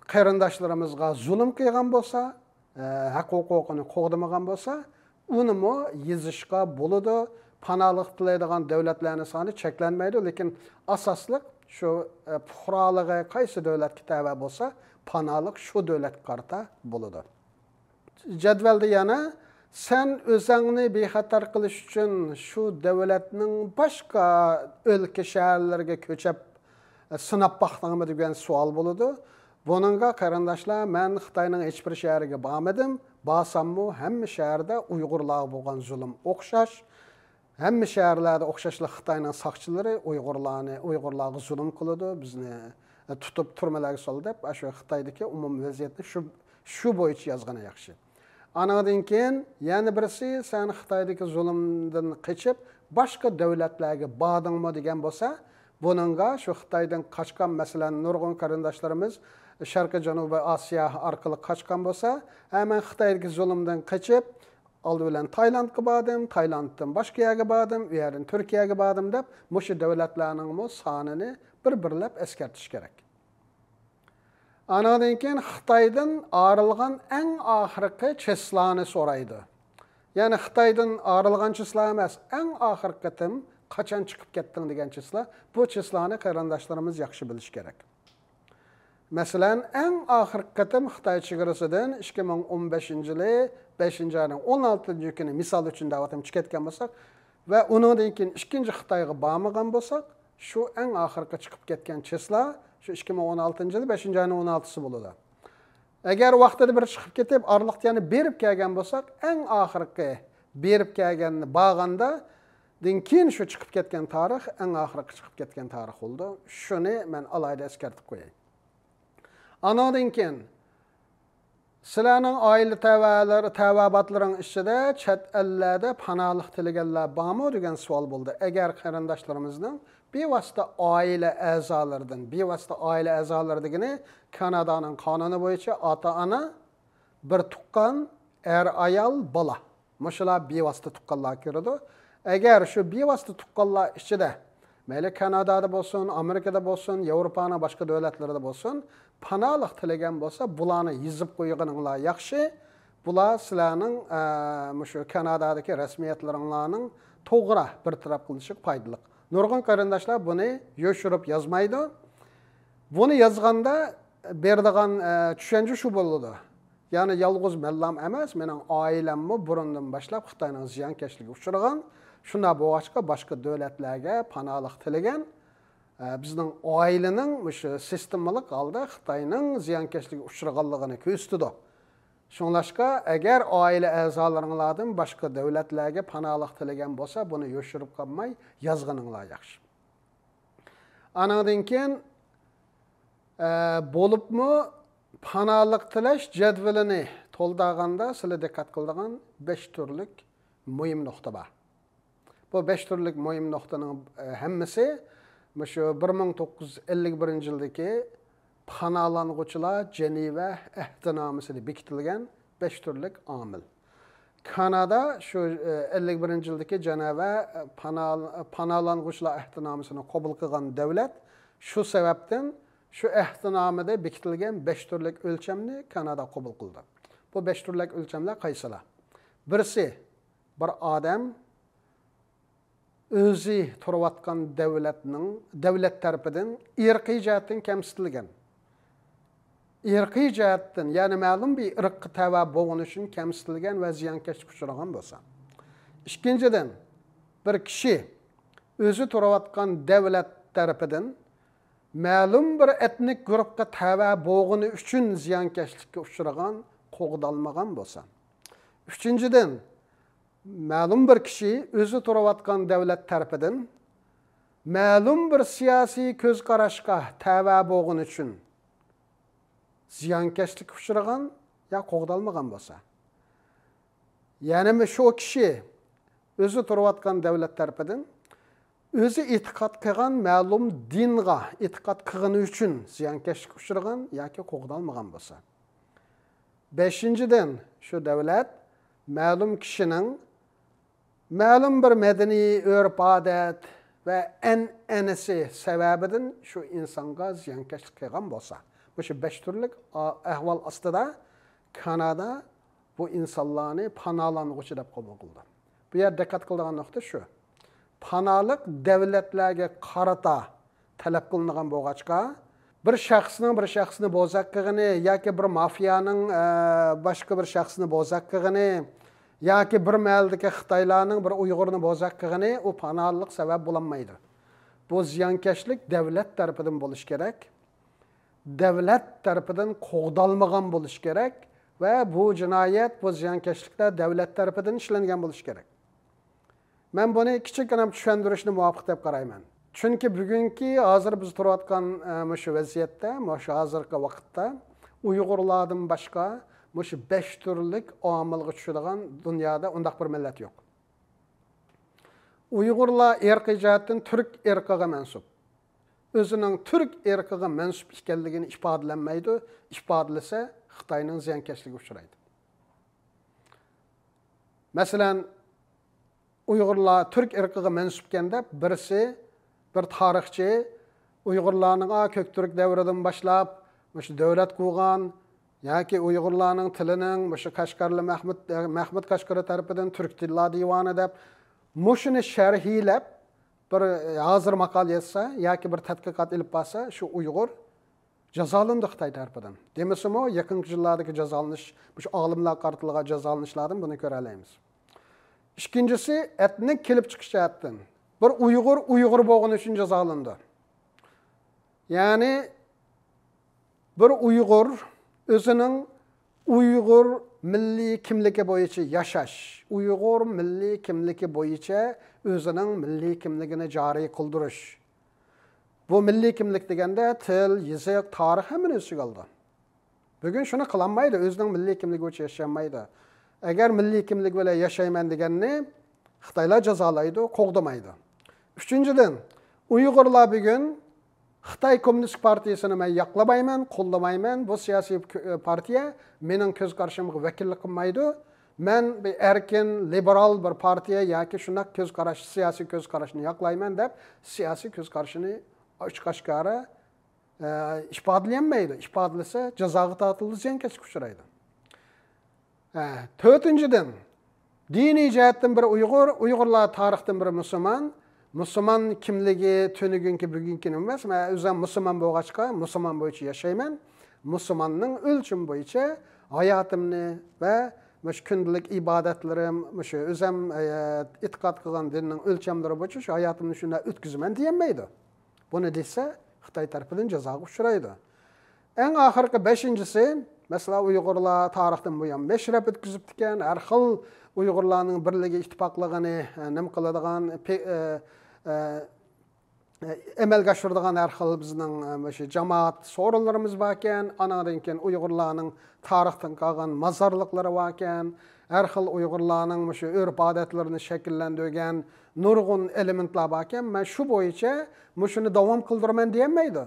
قېرىنداشلىرىمىزغا زۇلۇم قىلغان بولسا، ئە، ھەق ھوقۇقىنى قوغدىمىغان بولسا، ئۇنىمۇ يېزىشقا بولىدۇ. پاناھلىق تىلەيدىغان دۆلەتلەرنىڭ سانى چەكلەنمەيدۇ، لېكىن ئاساسلىق شۇ، ئە، پۇقرالىقى قايسى دۆلەتكە تەۋە بولسا، پاناھلىق شۇ دۆلەتكە قارىتا بولىدۇ. جەدۋەلدە يەنە، «سەن ئۆزۈڭنى بىخەتەر قىلىش ئۈچۈن شۇ دۆلەتنىڭ باشقا ئۆلكە، شەھەرلىرىگە كۆچۈپ، سىناپ باقتىڭمۇ؟» دېگەن سوئال بولىدۇ. بۇنىڭغا، قېرىنداشلار، مەن خىتاينىڭ ھېچبىر شەھىرىگە بارمىدىم. بارساممۇ، ھەممە شەھەردە ئۇيغۇرلارغا بولغان زۇلۇم ئوخشاش. ھەممە شەھەرلەردە ئوخشاشلا خىتاينىڭ ساقچىلىرى ئۇيغۇرلارنى، ئۇيغۇرلارغا زۇلۇم قىلىدۇ، بىزنى، ئە، تۇتۇپ تۈرمىلەرگە سالىدۇ دەپ، ئاشۇ خىتايدىكى ئومۇمىي ۋەزىيەتنى شۇ، شۇ بويىچە يازغىنى ياخشى. ئانىڭدىن كېيىن يەنە بىرسى، «سەن خىتايدىكى زۇلۇمدىن قېچىپ، باشقا دۆلەتلەرگە باردىڭمۇ؟» دېگەن بولسا، بۇنىڭغا شۇ خىتايدىن قاچقان، مەسىلەن، نۇرغۇن قېرىنداشلىرىمىز شەرقىي جەنۇبىي ئاسىيا ئارقىلىق قاچقان بولسا، «ھە، مەن خىتايدىكى زۇلۇمدىن قېچىپ، ئالدى بىلەن تايلاندقا باردىم، تايلاندتىن باشقا يەرگە باردىم، ئۇ يەردىن تۈركىيەگە باردىم» دەپ، مۇشۇ دۆلەتلەرنىڭمۇ سانىنى بىر-بىرلەپ ئەسكەرتىش كېرەك. ئانىڭدىن كېيىن خىتايدىن ئايرىلغان ئەڭ ئاخىرقى چىسلانى سورايدۇ. يەنى خىتايدىن ئايرىلغان چىسلا ئەمەس، ئەڭ ئاخىرقى قېتىم قاچان چىقىپ كەتتىڭ دېگەن چىسلا. بۇ چىسلانى قېرىنداشلىرىمىز ياخشى بىلىشى كېرەك. مەسىلەن، ئەڭ ئاخىرقى قېتىم خىتاي چېگرىسىدىن ئىككى مىڭ ئون بەشىنچى يىلى بەشىنچى ئاينىڭ ئون ئالتىنچى كۈنى، مىسال ئۈچۈن دەۋاتىمەن، چىقىپ كەتكەن بولساق ۋە ئۇنىڭدىن كېيىن ئىككىنچى خىتايغا بارمىغان بولساق، شۇ ئەڭ ئاخىرقى چىقىپ كەتكەن چىسلا شۇ ئىككى مىڭ ئون ئالتىنچى يىلى بەشىنچى ئاينىڭ ئون ئالتىسى بولىدۇ. ئەگەر ۋاقتىدا بىر چىقىپ كېتىپ، ئارىلىقتا يەنە بېرىپ كەلگەن بولساق، ئەڭ ئاخىرقى بېرىپ كەلگەن، بارغاندىن كېيىن شۇ چىقىپ كەتكەن تارىخ ئەڭ ئاخىرقى چىقىپ كەتكەن تارىخ بولىدۇ. شۇنى مەن ئالاھىدە ئەسكەرتىپ قوياي. ئانىڭدىن كېيىن سىلەرنىڭ ئائىلە تەۋەلىرى، تەۋاباتلىرىڭ ئىچىدە چەت ئەللەردە پاناھلىق تىلىگەنلەر بارمۇ دېگەن سوئال بولدى. ئەگەر قېرىنداشلىرىمىزنىڭ بىۋاسىتە ئائىلە ئەزالىرىدىن، بىۋاسىتە ئائىلە ئەزالىرى دېگىنى كانادانىڭ قانۇنى بويىچە ئاتا-ئانا، بىر تۇغقان، ئەر-ئايال، بالا. مۇشۇلار بىۋاسىتە تۇغقانلارغا كىرىدۇ. ئەگەر شۇ بىۋاسىتە تۇغقانلار ئىچىدە، مەيلى كانادادا بولسۇن، ئامېرىكىدا بولسۇن، ياۋروپانىڭ باشقا دۆلەتلىرىدە بولسۇن، پاناھلىق تىلىگەن بولسا، بۇلارنى يېزىپ قويغىنىڭلار ياخشى. بۇلار سىلەرنىڭ، ئە، مۇشۇ كانادادىكى رەسمىيەتلىرىڭلارنىڭ توغرا بىر تەرەپ قىلىنىشىغا پايدىلىق. نۇرغۇن قېرىنداشلار بۇنى يوشۇرۇپ يازمايدۇ. بۇنى يازغاندا بېرىدىغان، ئە، چۈشەنچە شۇ بولىدۇ. يەنى يالغۇز مەنلام ئەمەس، مېنىڭ ئائىلەممۇ بۇرۇندىن باشلاپ خىتاينىڭ زىيانكەشلىكىگە ئۇچرىغان. شۇنداق بولغاچقا باشقا دۆلەتلەرگە پاناھلىق تىلىگەن. ئە، بىزنىڭ ئائىلىنىڭ مۇشۇ سىستېمىلىق ھالدا خىتاينىڭ زىيانكەشلىكىگە ئۇچرىغانلىقىنى كۆرسىتىدۇ. شۇڭلاشقا، ئەگەر ئائىلە ئەزالىرىڭلاردىن باشقا دۆلەتلەرگە پاناھلىق تىلىگەن بولسا، بۇنى يوشۇرۇپ قالماي يازغىنىڭلار ياخشى. ئانىڭدىن كېيىن، ئە، بولۇپمۇ پاناھلىق تىلەش جەدۋىلىنى تولدۇرغاندا سىلەر دىققەت قىلىدىغان بەش تۈرلۈك مۇھىم نۇقتا بار. بۇ بەش تۈرلۈك مۇھىم نۇقتىنىڭ، ئە، ھەممىسى مۇشۇ بىر مىڭ توققۇز يۈز ئەللىك بىرىنچى يىلدىكى پاناھلانغۇچىلار جېنېۋا ئەھدىنامىسىدە بېكىتىلگەن بەش تۈرلۈك ئامىل. كانادا شۇ، ئە، ئەللىك بىرىنچى يىلدىكى جېنېۋا، ئە، پاناھ-، پاناھلانغۇچىلار ئەھدىنامىسىنى قوبۇل قىلغان دۆلەت. شۇ سەۋەبتىن شۇ ئەھدىنامىدە بېكىتىلگەن بەش تۈرلۈك ئۆلچەمنى كانادا قوبۇل قىلدى. بۇ بەش تۈرلۈك ئۆلچەملەر قايسىلار؟ بىرسى، بىر ئادەم ئۆزى تۇرۇۋاتقان دۆلەتنىڭ، دۆلەت تەرىپىدىن ئىرقىي جەھەتتىن كەمسىتىلگەن، ئىرقىي جەھەتتىن، يەنى مەلۇم بىر ئىرققا تەۋە بولغىنى ئۈچۈن كەمسىتىلگەن ۋە زىيانكەشلىككە ئۇچرىغان بولسا. ئىككىنچىدىن، بىر كىشى ئۆزى تۇرۇۋاتقان دۆلەت تەرىپىدىن مەلۇم بىر ئېتنىك گۇرۇپقا تەۋە بولغىنى ئۈچۈن زىيانكەشلىككە ئۇچرىغان، قوغدالمىغان بولسا. ئۈچىنچىدىن، مەلۇم بىر كىشى ئۆزى تۇرۇۋاتقان دۆلەت تەرىپىدىن مەلۇم بىر سىياسىي كۆز قاراشقا تەۋە بولغىنى ئۈچۈن زىيانكەشلىككە ئۇچرىغان يا قوغدالمىغان بولسا. يەنى شۇ كىشى ئۆزى تۇرۇۋاتقان دۆلەت تەرىپىدىن ئۆزى ئېتىقاد قىلغان مەلۇم دىنغا ئېتىقاد قىلغىنى ئۈچۈن زىيانكەشلىككە ئۇچرىغان ياكى قوغدالمىغان بولسا. بەشىنچىدىن، شۇ دۆلەت مەلۇم كىشىنىڭ مەلۇم بىر مەدەنىي ئۆرپ-ئادەت ۋە ئەنئەنىسى سەۋەبىدىن شۇ ئىنسانغا زىيانكەشلىك قىلغان بولسا، مۇشۇ بەش تۈرلۈك ئا-، ئەھۋال ئاستىدا كانادا بۇ ئىنسانلارنى پاناھلانغۇچى دەپ قوبۇل قىلىدۇ. بۇ يەردە دىققەت قىلىدىغان نۇقتا شۇ. پاناھلىق دۆلەتلەرگە قارىتا تەلەپ قىلىنغان بولغاچقا، بىر شەخسنىڭ بىر شەخسنى بوزەك قىلغىنى ياكى بىر مافىيانىڭ، ئە، باشقا بىر شەخسنى بوزەك قىلغىنى ياكى بىر مەھەللىدىكى خىتايلارنىڭ بىر ئۇيغۇرنى بوزەك قىلغىنى ئۇ پاناھلىق سەۋەب بولالمايدۇ. بۇ زىيانكەشلىك دۆلەت تەرىپىدىن بولۇشى كېرەك. دۆلەت تەرىپىدىن قوغدالمىغان بولۇشى كېرەك ۋە بۇ جىنايەت، بۇ زىيانكەشلىكلەر دۆلەت تەرىپىدىن ئىشلەنگەن بولۇشى كېرەك. مەن بۇنى كىچىككىنە چۈشەندۈرۈشنى مۇۋاپىق دەپ قارايمەن. چۈنكى بۈگۈنكى، ھازىر بىز تۇرۇۋاتقان، ئە، مۇشۇ ۋەزىيەتتە، مۇشۇ ھازىرقى ۋاقىتتا ئۇيغۇرلاردىن باشقا مۇشۇ بەش تۈرلۈك ئامىلغا چۈشىدىغان دۇنيادا ئۇنداق بىر مىللەت يوق. ئۇيغۇرلار ئىرقىي جەھەتتىن تۈرك ئىرقىغا مەنسۇپ. ئۆزىنىڭ تۈرك ئىرقىغا مەنسۇپ ئىكەنلىكىنى ئىپادىلەنمەيدۇ، ئىپادىلىسە خىتاينىڭ زىيانكەشلىكىگە ئۇچرايدۇ. مەسىلەن، ئۇيغۇرلار تۈرك ئىرقىغا مەنسۇپكەن دەپ بىرسى، بىر تارىخچى ئۇيغۇرلارنىڭ، ئا، كۆكتۈرك دەۋرىدىن باشلاپ مۇشۇ دۆلەت قۇرغان ياكى ئۇيغۇرلارنىڭ تىلىنىڭ مۇشۇ قەشقەرلى مەھمۇد، مەھمۇد قەشقىرى تەرىپىدىن تۈرك تىللار دىۋانى دەپ مۇشۇنى شەرھلەپ بىر، ئە، ھازىر ماقالە يازسا ياكى بىر تەتقىقات ئېلىپ بارسا، شۇ ئۇيغۇر جازالىنىدۇ خىتاي تەرىپىدىن. دېمىسىمۇ، يېقىنقى يىللاردىكى جازالىنىش، مۇشۇ ئالىملار قارىتىلغان جازالىنىشلاردىن بۇنى كۆرەلەيمىز. ئىككىنچىسى، ئېتنىك كېلىپ چىقىش جەھەتتىن. بىر ئۇيغۇر ئۇيغۇر بولغىنى ئۈچۈن جازالىنىدۇ. يەنى بىر ئۇيغۇر ئۆزىنىڭ ئۇيغۇر مىللىي كىملىكى بويىچە ياشاش، ئۇيغۇر مىللىي كىملىكى بويىچە ئۆزىنىڭ مىللىي كىملىكىنى جارى قىلدۇرۇش. بۇ مىللىي كىملىك دېگەندە تىل، يېزىق، تارىخ ھەممىنى ئۆز ئىچىگە ئالىدۇ. بۈگۈن شۇنى قىلالمايدۇ، ئۆزىنىڭ مىللىي كىملىكى بويىچە ياشىيالمايدۇ. ئەگەر مىللىي كىملىكى بىلەن ياشايمەن دېگەننى خىتايلار جازالايدۇ، قوغدىمايدۇ. ئۈچىنچىدىن، ئۇيغۇرلار بۈگۈن خىتاي كوممۇنىست پارتىيىسىنى مەن ياقلىمايمەن، قوللىمايمەن. بۇ سىياسىي كۆ-، پارتىيە مېنىڭ كۆز قارىشىمغا ۋەكىللىك قىلمايدۇ. مەن بىر ئەركىن، لىبېرال بىر پارتىيە ياكى شۇنداق كۆز قاراش، سىياسىي كۆز قاراشنى ياقلايمەن دەپ، سىياسىي كۆز قارىشىنى ئاچىق-ئاشكارا، ئە، ئىپادىلىيەلمەيدۇ. ئىپادىلىسە، جازاغا تارتىلىدۇ، زىيانكەشلىككە ئۇچرايدۇ. ھە، تۆتىنچىدىن، دىنىي جەھەتتىن بىر ئۇيغۇر، ئۇيغۇرلار تارىختىن بىر مۇسۇلمان. مۇسۇلمان كىملىكى تۈنۈگۈنكى، بۈگۈنكى ئەمەس. مەن ئۆزۈم مۇسۇلمان بولغاچقا، مۇسۇلمان بويىچە ياشايمەن. مۇسۇلماننىڭ ئۆلچىمى بويىچە ھاياتىمنى ۋە مۇشۇ كۈندىلىك ئىبادەتلىرىم، مۇشۇ ئۆزۈم، ئە، ئېتىقاد قىلغان دىننىڭ ئۆلچەملىرى بويىچە شۇ ھاياتىمنى شۇنداق ئۆتكۈزىمەن دېيەلمەيدۇ. بۇنى دېسە، خىتاي تەرىپىدىن جازاغا ئۇچرايدۇ. ئەڭ ئاخىرقى بەشىنچىسى، مەسىلەن، ئۇيغۇرلار تارىختىن بۇيان مەشرەپ ئۆتكۈزۈپتىكەن، ھەر خىل ئۇيغۇرلارنىڭ بىرلىكى، ئىتتىپاقلىقىنى، ئە، نېمە قىلىدىغان، پې-، ئە، ئە، ئە، ئەمەلگە ئاشۇرىدىغان ھەر خىل بىزنىڭ، ئە، مۇشۇ جامائەت سورۇنلىرىمىز باركەن، ئانىڭدىن كېيىن ئۇيغۇرلارنىڭ تارىختىن قالغان مازارلىقلىرى باركەن، ھەر خىل ئۇيغۇرلارنىڭ مۇشۇ ئۆرپ-ئادەتلىرىنى شەكىللەندۈرگەن نۇرغۇن ئېلېمېنتلار باركەن، مەن شۇ بويىچە مۇشۇنى داۋام قىلدۇرىمەن دېيەلمەيدۇ.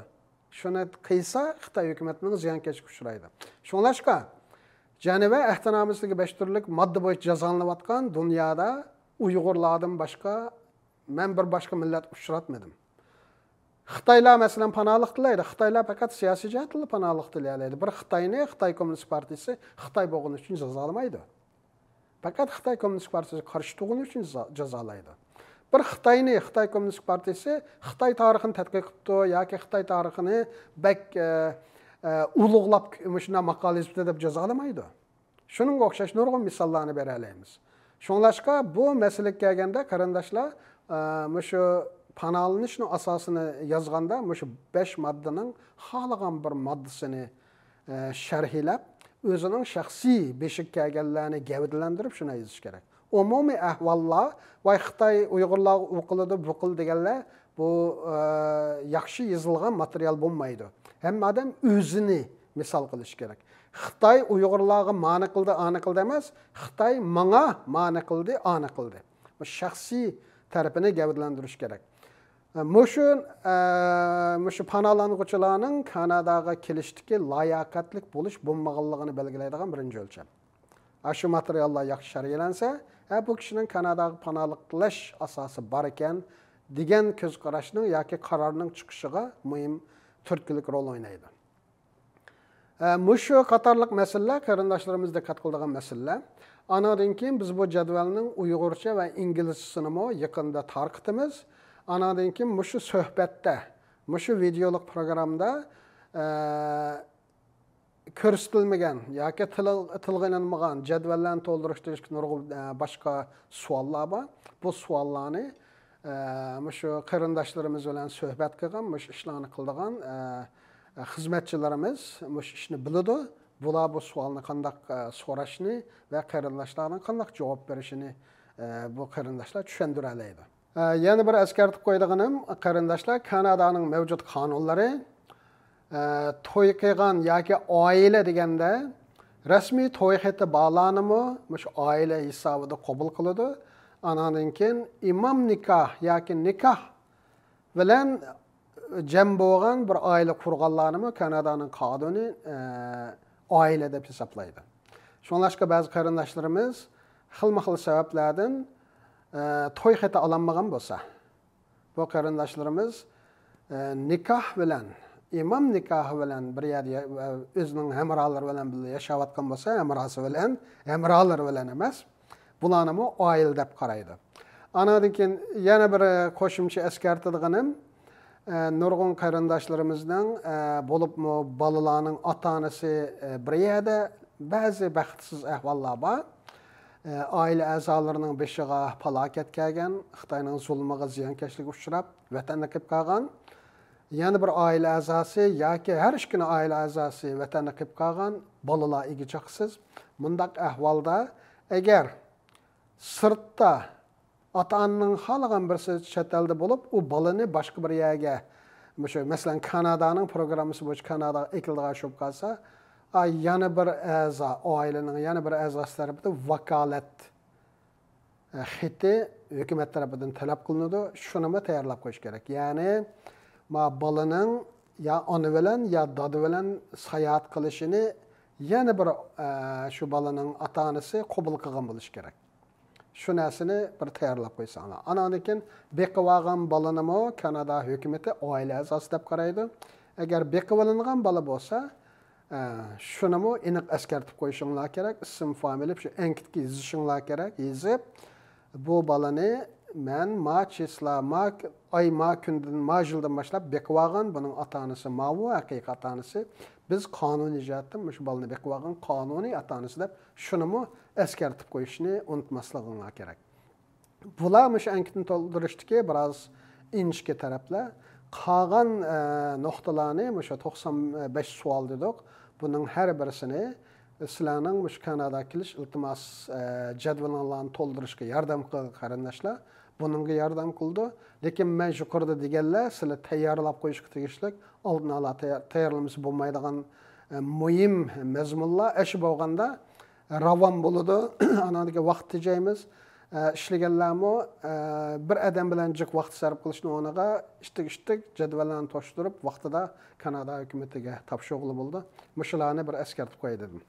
شۇنى قىلسا، خىتاي ھۆكۈمىتىنىڭ زىيانكەشلىكىگە ئۇچرايدۇ. شۇڭلاشقا، جەنېۋە ئەھدىنامىسىدىكى بەش تۈرلۈك ماددا بويىچە جازالىنىۋاتقان دۇنيادا ئۇيغۇرلاردىن باشقا مەن بىر باشقا مىللەت ئۇچراتمىدىم. خىتايلار، مەسىلەن، پاناھلىق تىلەيدۇ. خىتايلار پەقەت سىياسىي جەھەتتىنلا پاناھلىق تىلىيەلەيدۇ. بىر خىتاينى خىتاي كوممۇنىست پارتىيىسى خىتاي بولغىنى ئۈچۈن جازالىمايدۇ. پەقەت خىتاي كوممۇنىست پارتىيىسىغا قارشى تۇرغىنى ئۈچۈن جازا-، جازالايدۇ. بىر خىتاينى خىتاي كوممۇنىست پارتىيىسى خىتاي تارىخىنى تەتقىق قىپتۇ ياكى خىتاي تارىخىنى بەك، ئە، ئە، ئۇلۇغلاپ مۇشۇنداق ماقالە يېزىپتۇ دەپ جازالىمايدۇ. شۇنىڭغا ئوخشاش نۇرغۇن مىساللارنى بېرەلەيمىز. شۇڭلاشقا بۇ مەسىلىگە كەلگەندە، قېرىنداشلار، ئە، مۇشۇ پاناھلىنىشنىڭ ئاساسىنى يازغاندا، مۇشۇ بەش ماددىنىڭ خالىغان بىر ماددىسىنى، ئە، شەرھلەپ، ئۆزىنىڭ شەخسىي بېشىغا كەلگەنلەرنى گەۋدىلەندۈرۈپ شۇنداق يېزىش كېرەك. ئومۇمىي ئەھۋاللار، ۋاي خىتاي ئۇيغۇرلارغا ئۇ قىلىدۇ، بۇ قىلىدۇ دېگەنلەر، بۇ، ئە، ياخشى يېزىلغان ماتېرىيال بولمايدۇ. ھەممە ئادەم ئۆزىنى مىسال قىلىشى كېرەك. خىتاي ئۇيغۇرلارغا مانى قىلدى، ئانى قىلدى ئەمەس، خىتاي ماڭا مانى قىلدى، ئانى قىلدى. بۇ شەخسىي تەرىپىنى گەۋدىلەندۈرۈش كېرەك. مۇشۇ، ئە، مۇشۇ پاناھلانغۇچىلارنىڭ كاناداغا كېلىشتىكى لاياقەتلىك بولۇش بولمىغانلىقىنى بەلگىلەيدىغان بىرىنچى ئۆلچەم. ئاشۇ ماتېرىياللار ياخشى شەرھلەنسە، ھە، بۇ كىشىنىڭ كاناداغا پاناھلىق تىلەش ئاساسى بار ئىكەن، دېگەن كۆز قاراشنىڭ ياكى قارارنىڭ چىقىشىغا مۇھىم تۈرتكىلىك رول ئوينايدۇ. ئە، مۇشۇ قاتارلىق مەسىلىلەر قېرىنداشلىرىمىز دىققەت قىلىدىغان مەسىلىلەر. ئانىڭدىن كېيىن بىز بۇ جەدۋەلنىڭ ئۇيغۇرچە ۋە ئىنگلىزچىسىنىمۇ يېقىندا تارقىتىمىز. ئانىڭدىن كېيىن مۇشۇ سۆھبەتتە، مۇشۇ ۋىدېئولۇق پروگراممىدا، ئە، كۆرسىتىلمىگەن ياكى تىلغا، تىلغا ئېلىنمىغان جەدۋەللەرنى تولدۇرۇشتا نۇرغۇن، ئە، باشقا سوئاللار بار. بۇ سوئاللارنى، ئە، مۇشۇ قېرىنداشلىرىمىز بىلەن سۆھبەت قىلغان، مۇشۇ ئىشلارنى قىلىدىغان، ئە، خىزمەتچىلىرىمىز مۇشۇ ئىشنى بىلىدۇ. بۇلار بۇ سوئالنى قانداق، ئە، سوراشنى ۋە قېرىنداشلارنىڭ قانداق جاۋاب بېرىشىنى، ئە، بۇ قېرىنداشلار چۈشەندۈرەلەيدۇ. ئە، يەنە بىر ئەسكەرتىپ قويىدىغىنىم، قېرىنداشلار، كانادانىڭ مەۋجۇت قانۇنلىرى، ئە، توي قىلغان ياكى ئائىلە دېگەندە، رەسمىي توي خېتى بارلارنىمۇ مۇشۇ ئائىلە ھېسابىدا قوبۇل قىلىدۇ. ئاناندىن كېيىن ئىمام نىكاھ ياكى نىكاھ بىلەن جەم بولغان بىر ئائىلە قۇرغانلارنىمۇ كانادانىڭ قانۇنى، ئە، ئائىلە دەپ ھېسابلايدۇ. شۇڭلاشقا بەزى قېرىنداشلىرىمىز خىلمۇ خىل سەۋەبلەردىن، ئە، توي خېتى ئالالمىغان بولسا، بۇ قېرىنداشلىرىمىز، ئە، نىكاھ بىلەن، ئىمام نىكاھى بىلەن بىر يەردە يا-، ئۆزىنىڭ ھەمراھلىرى بىلەن بىللە ياشاۋاتقان بولسا، ھەمراھسى بىلەن، ھەمراھلىرى بىلەن ئەمەس، بۇلارنىمۇ ئائىلە دەپ قارايدۇ. ئانىڭدىن كېيىن يەنە بىر، ئە، قوشۇمچە ئەسكەرتىدىغىنىم، ئە، نۇرغۇن قېرىنداشلىرىمىزنىڭ، ئە، بولۇپمۇ بالىلارنىڭ ئاتا-ئانىسى، ئە، بىر يەردە، بەزى بەختسىز ئەھۋاللار بار. ئە، ئائىلە ئەزالىرىنىڭ بېشىغا پالاكەت كەلگەن، خىتاينىڭ زۇلمىغا، زىيانكەشلىكىگە ئۇچراپ، ۋەتەندىن قېلىپ قالغان. يەنە بىر ئائىلە ئەزاسى ياكى ھەر ئىككىلا ئائىلە ئەزاسى ۋەتەندىن قېلىپ قالغان، بالىلار ئىگە-چاقىسىز. مۇنداق ئەھۋالدا ئەگەر سىرتتا ئاتا-ئانىنىڭ خالىغان بىرسى چەت ئەلدە بولۇپ، ئۇ بالىنى باشقا بىر يەرگە، مۇشۇ، مەسىلەن، كانادانىڭ پروگراممىسى بويىچە كاناداغا ئەكېلىدىغان ئىش بولۇپ قالسا، ئا، يەنە بىر ئەزا، ئائىلىنىڭ يەنە بىر ئەزاسى تەرىپىدىن ۋاكالەت، ئە، خېتى ھۆكۈمەت تەرىپىدىن تەلەپ قىلىنىدۇ. شۇنىمۇ تەييارلاپ قويۇش كېرەك. يەنى، ما بالىنىڭ يا ئانا بىلەن، يا دادا بىلەن ساياھەت قىلىشىنى يەنە بىر، ئە، شۇ بالىنىڭ ئاتا-ئانىسى قوبۇل قىلغان بولۇشى كېرەك. شۇ نەرسىنى بىر تەييارلاپ قويساڭلار. ئاناندىن كېيىن بېقىۋالغان بالىنىمۇ كانادا ھۆكۈمىتى ئائىلە ئەزاسى دەپ قارايدۇ. ئەگەر بېقىۋېلىنغان بالا بولسا، ئە، شۇنىمۇ ئېنىق ئەسكەرتىپ قويۇشۇڭلار كېرەك. ئىسىم، فامىلە، شۇ ئەنكىتكە يېزىشىڭلار كېرەك. يېزىپ، بۇ بالىنى مەن ما چىسلا، ما ئاي، ما كۈندىن، ما يىلدىن باشلاپ بېقىۋالغان، بۇنىڭ ئاتا-ئانىسى ماۋۇ، ھەقىقىي ئاتا-ئانىسى. بىز قانۇنىي جەھەتتىن مۇشۇ بالىنى بېقىۋالغان قانۇنىي ئاتا-ئانىسى دەپ شۇنىمۇ ئەسكەرتىپ قويۇشنى ئۇنتۇماسلىقىڭلار كېرەك. بۇلار مۇشۇ ئەنكىتنى تولدۇرۇشتىكى بىراز ئىنچىكە تەرەپلەر. قالغان، ئە، نۇقتىلارنى، مۇشۇ توقسان بەش سوئال دېدۇق. بۇنىڭ ھەر بىرسىنى سىلەرنىڭ مۇشۇ كانادا كېلىش ئىلتىماس، ئە، جەدۋىلىڭلارنى تولدۇرۇشقا ياردەم قىلغان قېرىنداشلار بۇنىڭغا ياردەم قىلىدۇ. لېكىن مەن يۇقىرىدا دېگەنلەر سىلەر تەييارلاپ قويۇشقا تېگىشلىك، ئالدىن ئالا تەييار-، تەييارلىمىسا بولمايدىغان، ئە، مۇھىم مەزمۇنلار. ئەشۇ بولغاندا راۋان بولىدۇ. ئاناندىكى ۋاقىت تېجەيمىز. ئە، ئىشلىگەنلەرمۇ، ئە، بىر ئادەم بىلەن جىق ۋاقىت سەرپ قىلىشنىڭ ئورنىغا ئىتتىك-ئىتتىك جەدۋەللەرنى توشتۇرۇپ، ۋاقتىدا كانادا ھۆكۈمىتىگە تاپشۇرغىلى بولىدۇ. مۇشۇلارنى بىر ئەسكەرتىپ قوياي دېدىم.